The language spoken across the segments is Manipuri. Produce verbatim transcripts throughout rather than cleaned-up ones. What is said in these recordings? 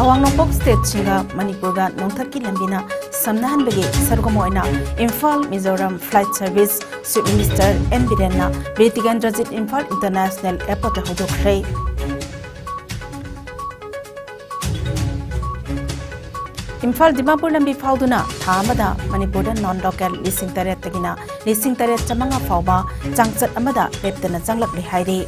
ꯑꯋꯥꯡ ꯅꯣꯡꯄꯣꯛ ꯁ꯭ꯇꯦꯠꯁꯤꯡꯒ ꯃꯅꯤꯄꯨꯔꯒ ꯅꯣꯡꯊꯛꯀꯤ ꯂꯝꯕꯤꯅ ꯁꯝꯅꯍꯟꯕꯒꯤ ꯁꯔꯨꯛ ꯑꯃ ꯑꯣꯏꯅ Imphal Mizoram flight service Chief Minister N ꯕꯤꯔꯦꯟꯅ Bir Tikendrajit Imphal International Airportꯇ ꯍꯧꯗꯣꯛꯈ꯭ꯔꯦ꯫ ꯏꯝꯐꯥꯜ ꯗꯤꯃꯥꯄꯨꯔ ꯂꯝꯕꯤ ꯐꯥꯎꯗꯨꯅ ꯊꯥ ꯑꯃꯗ ꯃꯅꯤꯄꯨꯔꯗ non local ꯂꯤꯁꯤꯡ ꯇꯔꯦꯠꯇꯒꯤꯅ ꯂꯤꯁꯤꯡ ꯇꯔꯦꯠ ꯆꯥꯃꯉꯥ ꯐꯥꯎꯕ ꯆꯥꯡꯆꯠ ꯑꯃꯗ ꯂꯦꯞꯇꯅ ꯆꯪꯂꯛꯂꯤ ꯍꯥꯏꯔꯤ꯫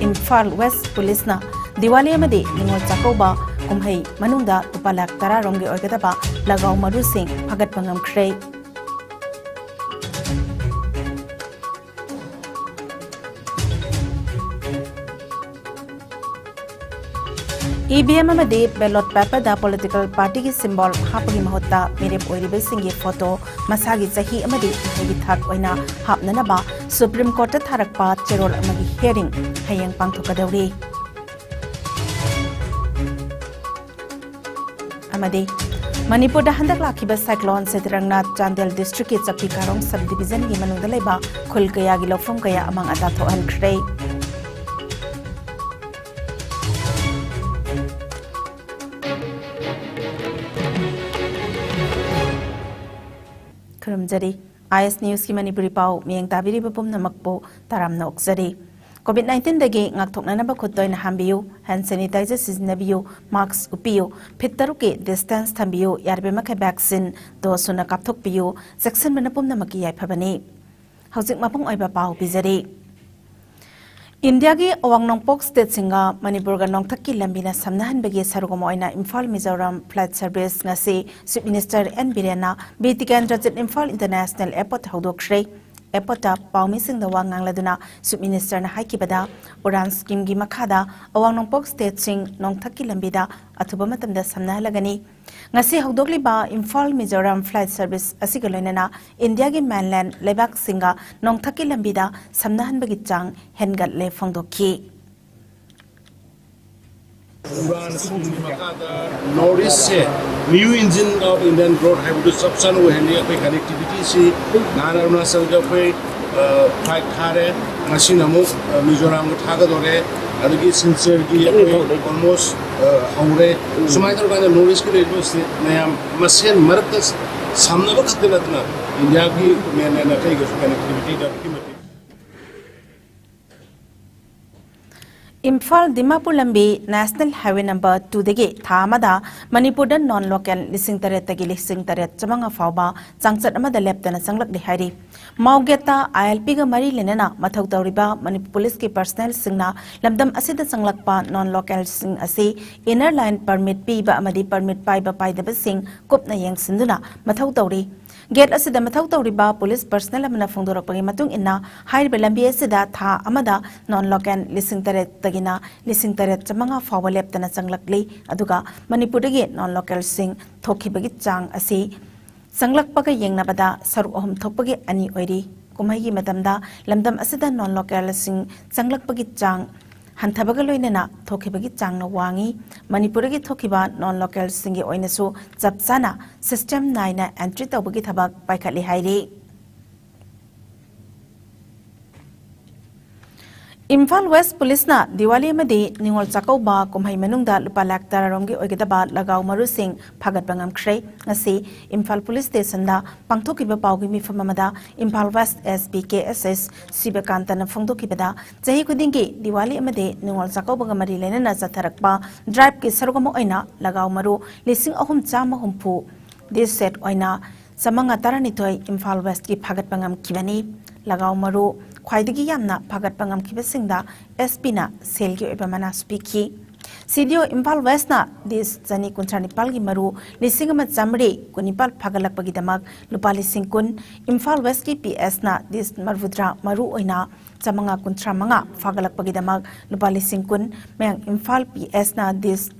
ꯏꯝꯐꯥꯜ ꯋꯦꯁ ꯄꯨꯂꯤꯁꯅ ꯗꯤꯋꯥꯂꯤ ꯑꯃꯗꯤ ꯅꯤꯉꯣꯜ ꯆꯥꯛꯀꯧꯕ ꯀꯨꯝꯍꯩ ꯃꯅꯨꯡꯗ ꯂꯨꯄꯥ ꯂꯥꯈ ꯇꯔꯥ ꯔꯣꯝꯒꯤ ꯑꯣꯏꯒꯗꯕ ꯂꯒꯥꯎ ꯃꯔꯨꯁꯤꯡ ꯐꯥꯒꯠꯄ ꯉꯝꯈ꯭ꯔꯦ꯫ ꯏ ꯚꯤ ꯑꯦꯝ ꯑꯃꯗꯤ ballot paperꯗ political partyꯒꯤ symbol ꯍꯥꯞꯄꯒꯤ ꯃꯍꯨꯠꯇ ꯃꯤꯔꯦꯞ ꯑꯣꯏꯔꯤꯕꯁꯤꯡꯒꯤ photo, ꯃꯁꯥꯒꯤ ꯆꯍꯤ ꯑꯃꯗꯤ ꯃꯍꯩꯒꯤ ꯊꯥꯛ ꯑꯣꯏꯅ ꯍꯥꯞꯅꯅꯕ Supreme Courtꯇ ꯊꯥꯔꯛꯄ ꯆꯦꯔꯣꯜ ꯑꯃꯒꯤ hearing ꯍꯌꯦꯡ ꯄꯥꯡꯊꯣꯛꯀꯗꯧꯔꯤ꯫ ꯑꯃꯗꯤ ꯃꯅꯤꯄꯨꯔꯗ ꯍꯟꯗꯛ ꯂꯥꯛꯈꯤꯕ cyclone ꯁꯦꯇꯔꯪꯅ ꯆꯥꯟꯗꯦꯜ districtꯀꯤ ꯆꯛꯄꯤ ꯀꯥꯔꯣꯡ sub divisionꯒꯤ ꯃꯅꯨꯡꯗ ꯂꯩꯕ ꯈꯨꯜ ꯀꯌꯥꯒꯤ ꯂꯧꯐꯝ ꯀꯌꯥ ꯑꯃꯥꯡ ꯑꯇꯥ ꯊꯣꯛꯍꯟꯈ꯭ꯔꯦ꯫ ꯈꯨꯔꯨꯝꯖꯔꯤ꯫ ꯑꯥꯏ ꯑꯦꯁ Newsꯀꯤ ꯃꯅꯤꯄꯨꯔꯤ ꯄꯥꯎ ꯃꯤꯠꯌꯦꯡ ꯇꯥꯕꯤꯔꯤꯕ ꯄꯨꯝꯅꯃꯛꯄꯨ ꯇꯔꯥꯝꯅ ꯑꯣꯛꯆꯔꯤ꯫ COVID nineteenꯗꯒꯤ ꯉꯥꯛꯊꯣꯛꯅꯅꯕ ꯈꯨꯠ ꯇꯣꯏꯅ ꯍꯥꯝꯕꯤꯌꯨ, hand sanitizer ꯁꯤꯖꯤꯟꯅꯕꯤꯌꯨ, mask ꯎꯞꯄꯤꯌꯨ, feet ꯇꯔꯨꯛꯀꯤ distance ꯊꯝꯕꯤꯌꯨ, ꯌꯥꯔꯤꯕ ꯃꯈꯩ vaccine dose ꯁꯨꯅ ꯀꯥꯞꯊꯣꯛꯄꯤꯌꯨ, ꯆꯦꯛꯁꯤꯟꯕꯅ ꯄꯨꯝꯅꯃꯛꯀꯤ ꯌꯥꯏꯐꯕꯅꯤ꯫ ꯍꯧꯖꯤꯛ ꯃꯄꯨꯡ ꯑꯣꯏꯕ ꯄꯥꯎ ꯄꯤꯖꯔꯤ꯫ ꯏꯟꯗꯤꯌꯥꯒꯤ ꯑꯋꯥꯡ ꯅꯣꯡꯄꯣꯛ ꯁ꯭ꯇꯦꯠꯁꯤꯡꯒ ꯃꯅꯤꯄꯨꯔꯒ ꯅꯣꯡꯊꯛꯀꯤ ꯂꯝꯕꯤꯅ ꯁꯝꯅꯍꯟꯕꯒꯤ ꯁꯔꯨꯛ ꯑꯃ ꯑꯣꯏꯅ ꯏꯝꯐꯥꯜ ꯃꯤꯖꯣꯔꯥꯝ flight service ꯉꯁꯤ Chief Minister N ꯕꯤꯔꯦꯟꯅ Bir Tikendrajit Imphal International Airportꯇ ꯍꯧꯗꯣꯛꯈ꯭ꯔꯦ꯫ Airportꯇ ꯄꯥꯎꯃꯤꯁꯤꯡꯗ ꯋꯥ ꯉꯥꯡꯂꯗꯨꯅ Chief Ministerꯅ ꯍꯥꯏꯈꯤꯕꯗ, UDAN schemeꯒꯤ ꯃꯈꯥꯗ ꯑꯋꯥꯡ ꯅꯣꯡꯄꯣꯛ ꯁ꯭ꯇꯦꯠꯁꯤꯡ ꯅꯣꯡꯊꯛꯀꯤ ꯂꯝꯕꯤꯗ ꯑꯊꯨꯕ ꯃꯇꯝꯗ ꯁꯝꯅꯍꯜꯂꯒꯅꯤ꯫ ꯉꯁꯤ ꯍꯧꯗꯣꯛꯂꯤꯕ ꯏꯝꯐꯥꯜ ꯃꯤꯖꯣꯔꯥꯝ flight service ꯑꯁꯤꯒ ꯂꯣꯏꯅꯅ ꯏꯟꯗꯤꯌꯥꯒꯤ mainland ꯂꯩꯕꯥꯛꯁꯤꯡꯒ ꯅꯣꯡꯊꯛꯀꯤ ꯂꯝꯕꯤꯗ ꯁꯝꯅꯍꯟꯕꯒꯤ ꯆꯥꯡ ꯍꯦꯟꯒꯠꯂꯦ ꯐꯣꯡꯗꯣꯛꯈꯤ꯫ ꯅꯣꯔꯠ ꯏꯁꯁꯦ new engine of Indian growth ꯍꯥꯏꯕꯗꯨ ꯆꯞ ꯆꯥꯅ ꯑꯣꯏꯍꯜꯂꯤ꯫ ꯑꯩꯈꯣꯏ ꯀꯅꯦꯛꯇꯤꯚꯤꯇꯤꯁꯤ ꯅꯍꯥꯟ ꯑꯔꯨꯅꯥꯆꯜꯗ ꯑꯩꯈꯣꯏ ꯐ꯭ꯂꯥꯏꯠ ꯊꯥꯔꯦ, ꯉꯁꯤꯅ ꯑꯃꯨꯛ ꯃꯤꯖꯣꯔꯥꯝꯒ ꯊꯥꯒꯗꯧꯔꯦ, ꯑꯗꯒꯤ ꯁꯤꯜꯆꯔꯒꯤ ꯑꯩꯈꯣꯏ ꯑꯣꯜꯃꯣꯁ ꯍꯧꯔꯦ꯫ ꯁꯨꯃꯥꯏꯅ ꯇꯧꯔꯀꯥꯟꯗ ꯅꯣꯔꯠ ꯏꯁꯀꯤ ꯂꯩꯔꯤꯕ ꯁ꯭ꯇꯦꯠ ꯃꯌꯥꯝ ꯃꯁꯦꯟ ꯃꯔꯛꯇ ꯁꯝꯅꯕ ꯈꯛꯇ ꯅꯠꯇꯅ ꯏꯟꯗꯤꯌꯥꯒꯤ ꯃꯦꯟꯂꯦꯟ ꯑꯇꯩꯒꯁꯨ ꯀꯅꯦꯛꯇꯤꯚꯤꯇꯤꯗ ꯑꯗꯨꯛꯀꯤ ꯃꯇꯤꯛ ꯏꯝꯐꯥꯜ ꯗꯤꯃꯥꯄꯨꯔ ꯂꯝꯕꯤ ꯅꯦꯁꯅꯦꯜ ꯍꯥꯏꯋꯦ ꯅꯝꯕꯔ ꯇꯨꯗꯒꯤ ꯊꯥ ꯑꯃꯗ ꯃꯅꯤꯄꯨꯔꯗ ꯅꯣꯟ ꯂꯣꯀꯦꯜ ꯂꯤꯁꯤꯡ ꯇꯔꯦꯠꯇꯒꯤ ꯂꯤꯁꯤꯡ ꯇꯔꯦꯠ ꯆꯥꯃꯉꯥ ꯐꯥꯎꯕ ꯆꯥꯡꯆꯠ ꯑꯃꯗ ꯂꯦꯞꯇꯅ ꯆꯪꯂꯛꯂꯤ ꯍꯥꯏꯔꯤ꯫ ꯃꯥꯎꯒꯦꯠꯇ ꯑꯥꯏ ꯑꯦꯜ ꯄꯤꯒ ꯃꯔꯤ ꯂꯩꯅꯅ ꯃꯊꯧ ꯇꯧꯔꯤꯕ ꯃꯅꯤꯄꯨꯔ ꯄꯨꯂꯤꯁꯀꯤ ꯄꯔꯁꯅꯦꯜꯁꯤꯡꯅ ꯂꯝꯗꯝ ꯑꯁꯤꯗ ꯆꯪꯂꯛꯄ ꯅꯣꯟ ꯂꯣꯀꯦꯜꯁꯤꯡ ꯑꯁꯤ ꯏꯟꯅꯔ ꯂꯥꯏꯟ ꯄꯔꯃꯤꯠ ꯄꯤꯕ ꯑꯃꯗꯤ ꯄꯔꯃꯤꯠ ꯄꯥꯏꯕ ꯄꯥꯏꯗꯕꯁꯤꯡ ꯀꯨꯞꯅ ꯌꯦꯡꯁꯤꯟꯗꯨꯅ ꯃꯊꯧ ꯇꯧꯔꯤ꯫ ꯒꯦꯠ ꯑꯁꯤꯗ ꯃꯊꯧ ꯇꯧꯔꯤꯕ ꯄꯨꯂꯤꯁ ꯄꯔꯁꯅꯦꯜ ꯑꯃꯅ ꯐꯣꯡꯗꯣꯔꯛꯄꯒꯤ ꯃꯇꯨꯡ ꯏꯟꯅ, ꯍꯥꯏꯔꯤꯕ ꯂꯝꯕꯤ ꯑꯁꯤꯗ ꯊꯥ ꯑꯃꯗ ꯅꯣꯟ ꯂꯣꯀꯦꯜ ꯂꯤꯁꯤꯡ ꯇꯔꯦꯠꯇꯒꯤꯅ ꯂꯤꯁꯤꯡ ꯇꯔꯦꯠ ꯆꯥꯃꯉꯥ ꯐꯥꯎꯕ ꯂꯦꯞꯇꯅ ꯆꯪꯂꯛꯂꯤ꯫ ꯑꯗꯨꯒ ꯃꯅꯤꯄꯨꯔꯗꯒꯤ ꯅꯣꯟ ꯂꯣꯀꯦꯜꯁꯤꯡ ꯊꯣꯛꯈꯤꯕꯒꯤ ꯆꯥꯡ ꯑꯁꯤ ꯆꯪꯂꯛꯄꯒ ꯌꯦꯡꯅꯕꯗ ꯁꯔꯨꯛ ꯑꯍꯨꯝ ꯊꯣꯛꯄꯒꯤ ꯑꯅꯤ ꯑꯣꯏꯔꯤ꯫ ꯀꯨꯝꯍꯩꯒꯤ ꯃꯇꯝꯗ ꯂꯝꯗꯝ ꯑꯁꯤꯗ ꯅꯣꯟ ꯂꯣꯀꯦꯜꯁꯤꯡ ꯆꯪꯂꯛꯄꯒꯤ ꯆꯥꯡ ꯍꯟꯊꯕꯒ ꯂꯣꯏꯅꯅ ꯊꯣꯛꯈꯤꯕꯒꯤ ꯆꯥꯡꯅ ꯋꯥꯡꯏ꯫ ꯃꯅꯤꯄꯨꯔꯗꯒꯤ ꯊꯣꯛꯈꯤꯕ ꯅꯣꯟ ꯂꯣꯀꯦꯜꯁꯤꯡꯒꯤ ꯑꯣꯏꯅꯁꯨ ꯆꯞ ꯆꯥꯅ ꯁꯤꯁꯇꯦꯝ ꯅꯥꯏꯅ ꯑꯦꯟꯇ꯭ꯔꯤ ꯇꯧꯕꯒꯤ ꯊꯕꯛ ꯄꯥꯏꯈꯠꯂꯤ ꯍꯥꯏꯔꯤ꯫ ꯏꯝꯐꯥꯜ ꯋꯦꯁ ꯄꯨꯂꯤꯁꯅ ꯗꯤꯋꯥꯂꯤ ꯑꯃꯗꯤ ꯅꯤꯉꯣꯜ ꯆꯥꯛꯀꯧꯕ ꯀꯨꯝꯍꯩ ꯃꯅꯨꯡꯗ ꯂꯨꯄꯥ ꯂꯥꯈ ꯇꯔꯥꯔꯣꯝꯒꯤ ꯑꯣꯏꯒꯗꯕ ꯂꯒꯥꯎ ꯃꯔꯨꯁꯤꯡ ꯐꯥꯒꯠꯄ ꯉꯝꯈ꯭ꯔꯦ꯫ ꯉꯁꯤ ꯏꯝꯐꯥꯜ ꯄꯨꯂꯤꯁ ꯁ꯭ꯇꯦꯁꯟꯗ ꯄꯥꯡꯊꯣꯛꯈꯤꯕ ꯄꯥꯎꯒꯤ ꯃꯤꯐꯝ ꯑꯃꯗ Imphal west S P K ꯑꯦꯁ ꯑꯦꯁ ꯁꯤꯕꯀꯥꯟꯇꯅ ꯐꯣꯡꯗꯣꯛꯈꯤꯕꯗ, ꯆꯍꯤ ꯈꯨꯗꯤꯡꯒꯤ ꯗꯤꯋꯥꯂꯤ ꯑꯃꯗꯤ ꯅꯤꯉꯣꯜ ꯆꯥꯛꯀꯧꯕꯒ ꯃꯔꯤ ꯂꯩꯅꯅ ꯆꯠꯊꯔꯛꯄ ꯗ꯭ꯔꯥꯏꯚꯀꯤ ꯁꯔꯨꯛ ꯑꯃ ꯑꯣꯏꯅ ꯂꯒꯥꯎ ꯃꯔꯨ ꯂꯤꯁꯤꯡ ꯑꯍꯨꯝ ꯆꯥꯝꯃ ꯍꯨꯝꯐꯨ ꯗꯤꯁ ꯁꯦꯠ ꯑꯣꯏꯅ ꯆꯥꯃꯉꯥ ꯇꯔꯥꯅꯤꯊꯣꯏ ꯏꯝꯐꯥꯜ ꯋꯦꯁꯀꯤ ꯐꯥꯒꯠꯄ ꯉꯝꯈꯤꯕꯅꯤ꯫ ꯂꯒꯥꯎ ꯃꯔꯨ ꯈ꯭ꯋꯥꯏꯗꯒꯤ ꯌꯥꯝꯅ ꯐꯥꯒꯠꯄ ꯉꯝꯈꯤꯕꯁꯤꯡꯗ ꯑꯦꯁ ꯄꯤꯅ ꯁꯦꯜꯒꯤ ꯑꯣꯏꯕ ꯃꯅꯥꯁꯨ ꯄꯤꯈꯤ꯫ ꯁꯤ ꯗꯤ ꯑꯣ ꯏꯝꯐꯥꯜ ꯋꯦꯁꯅ ꯗꯤꯁ ꯆꯅꯤ ꯀꯨꯟꯊ꯭ꯔꯥ ꯅꯤꯄꯥꯜꯒꯤ ꯃꯔꯨ ꯂꯤꯁꯤꯡ ꯑꯃ ꯆꯥꯃꯔꯤ ꯀꯨꯟꯅꯤꯄꯥꯜ ꯐꯥꯒꯠꯂꯛꯄꯒꯤꯗꯃꯛ ꯂꯨꯄꯥ ꯂꯤꯁꯤꯡ ꯀꯨꯟ, ꯏꯝꯐꯥꯜ ꯋꯦꯁꯀꯤ ꯄꯤ ꯑꯦꯁꯅ ꯗꯤꯁ ꯃꯔꯤꯐꯨꯇꯔꯥ ꯃꯔꯨ ꯑꯣꯏꯅ ꯆꯥꯃꯉꯥ ꯀꯨꯟꯊ꯭ꯔꯥ ꯃꯉꯥ ꯐꯥꯒꯠꯂꯛꯄꯒꯤꯗꯃꯛ ꯂꯨꯄꯥ ꯂꯤꯁꯤꯡ ꯀꯨꯟ, ꯃꯌꯥꯡ ꯏꯝꯐꯥꯜ ꯄꯤ ꯑꯦꯁꯅ ꯗꯤꯁ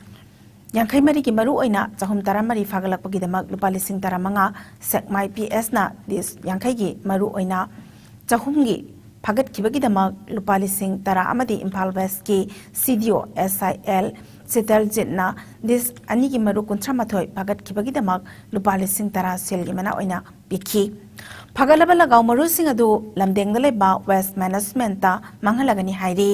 ꯌꯥꯡꯈꯩ ꯃꯔꯤꯒꯤ ꯃꯔꯨ ꯑꯣꯏꯅ ꯆꯍꯨꯝ ꯇꯔꯥꯃꯔꯤ ꯐꯥꯒꯠꯂꯛꯄꯒꯤꯗꯃꯛ ꯂꯨꯄꯥ ꯂꯤꯁꯤꯡ ꯇꯔꯥꯃꯉꯥ, ꯁꯦꯛꯃꯥꯏ ꯄꯤ ꯑꯦꯁꯅ ꯗꯤꯁ ꯌꯥꯡꯈꯩꯒꯤ ꯃꯔꯨ ꯑꯣꯏꯅ ꯆꯍꯨꯝꯒꯤ ꯐꯥꯒꯠꯈꯤꯕꯒꯤꯗꯃꯛ ꯂꯨꯄꯥ ꯂꯤꯁꯤꯡ ꯇꯔꯥ ꯑꯃꯗꯤ ꯏꯝꯐꯥꯜ ꯋꯦꯁꯀꯤ ꯁꯤ ꯗꯤ ꯑꯣ ꯑꯦꯁ ꯑꯥꯏ ꯑꯦꯜ ꯁꯤꯇꯜꯖꯤꯠꯅ ꯗꯤꯁ ꯑꯅꯤꯒꯤ ꯃꯔꯨ ꯀꯨꯟꯊ꯭ꯔꯥ ꯃꯥꯊꯣꯏ ꯐꯥꯒꯠꯈꯤꯕꯒꯤꯗꯃꯛ ꯂꯨꯄꯥ ꯂꯤꯁꯤꯡ ꯇꯔꯥ ꯁꯦꯜꯒꯤ ꯃꯅꯥ ꯑꯣꯏꯅ ꯄꯤꯈꯤ꯫ ꯐꯒꯠꯂꯕ ꯂꯒꯥꯎ ꯃꯔꯨꯁꯤꯡ ꯑꯗꯨ ꯂꯝꯗꯦꯡꯗ ꯂꯩꯕ ꯋꯦꯁ ꯃꯦꯅꯦꯖꯃꯦꯟꯇ ꯃꯥꯡꯍꯜꯂꯒꯅꯤ ꯍꯥꯏꯔꯤ꯫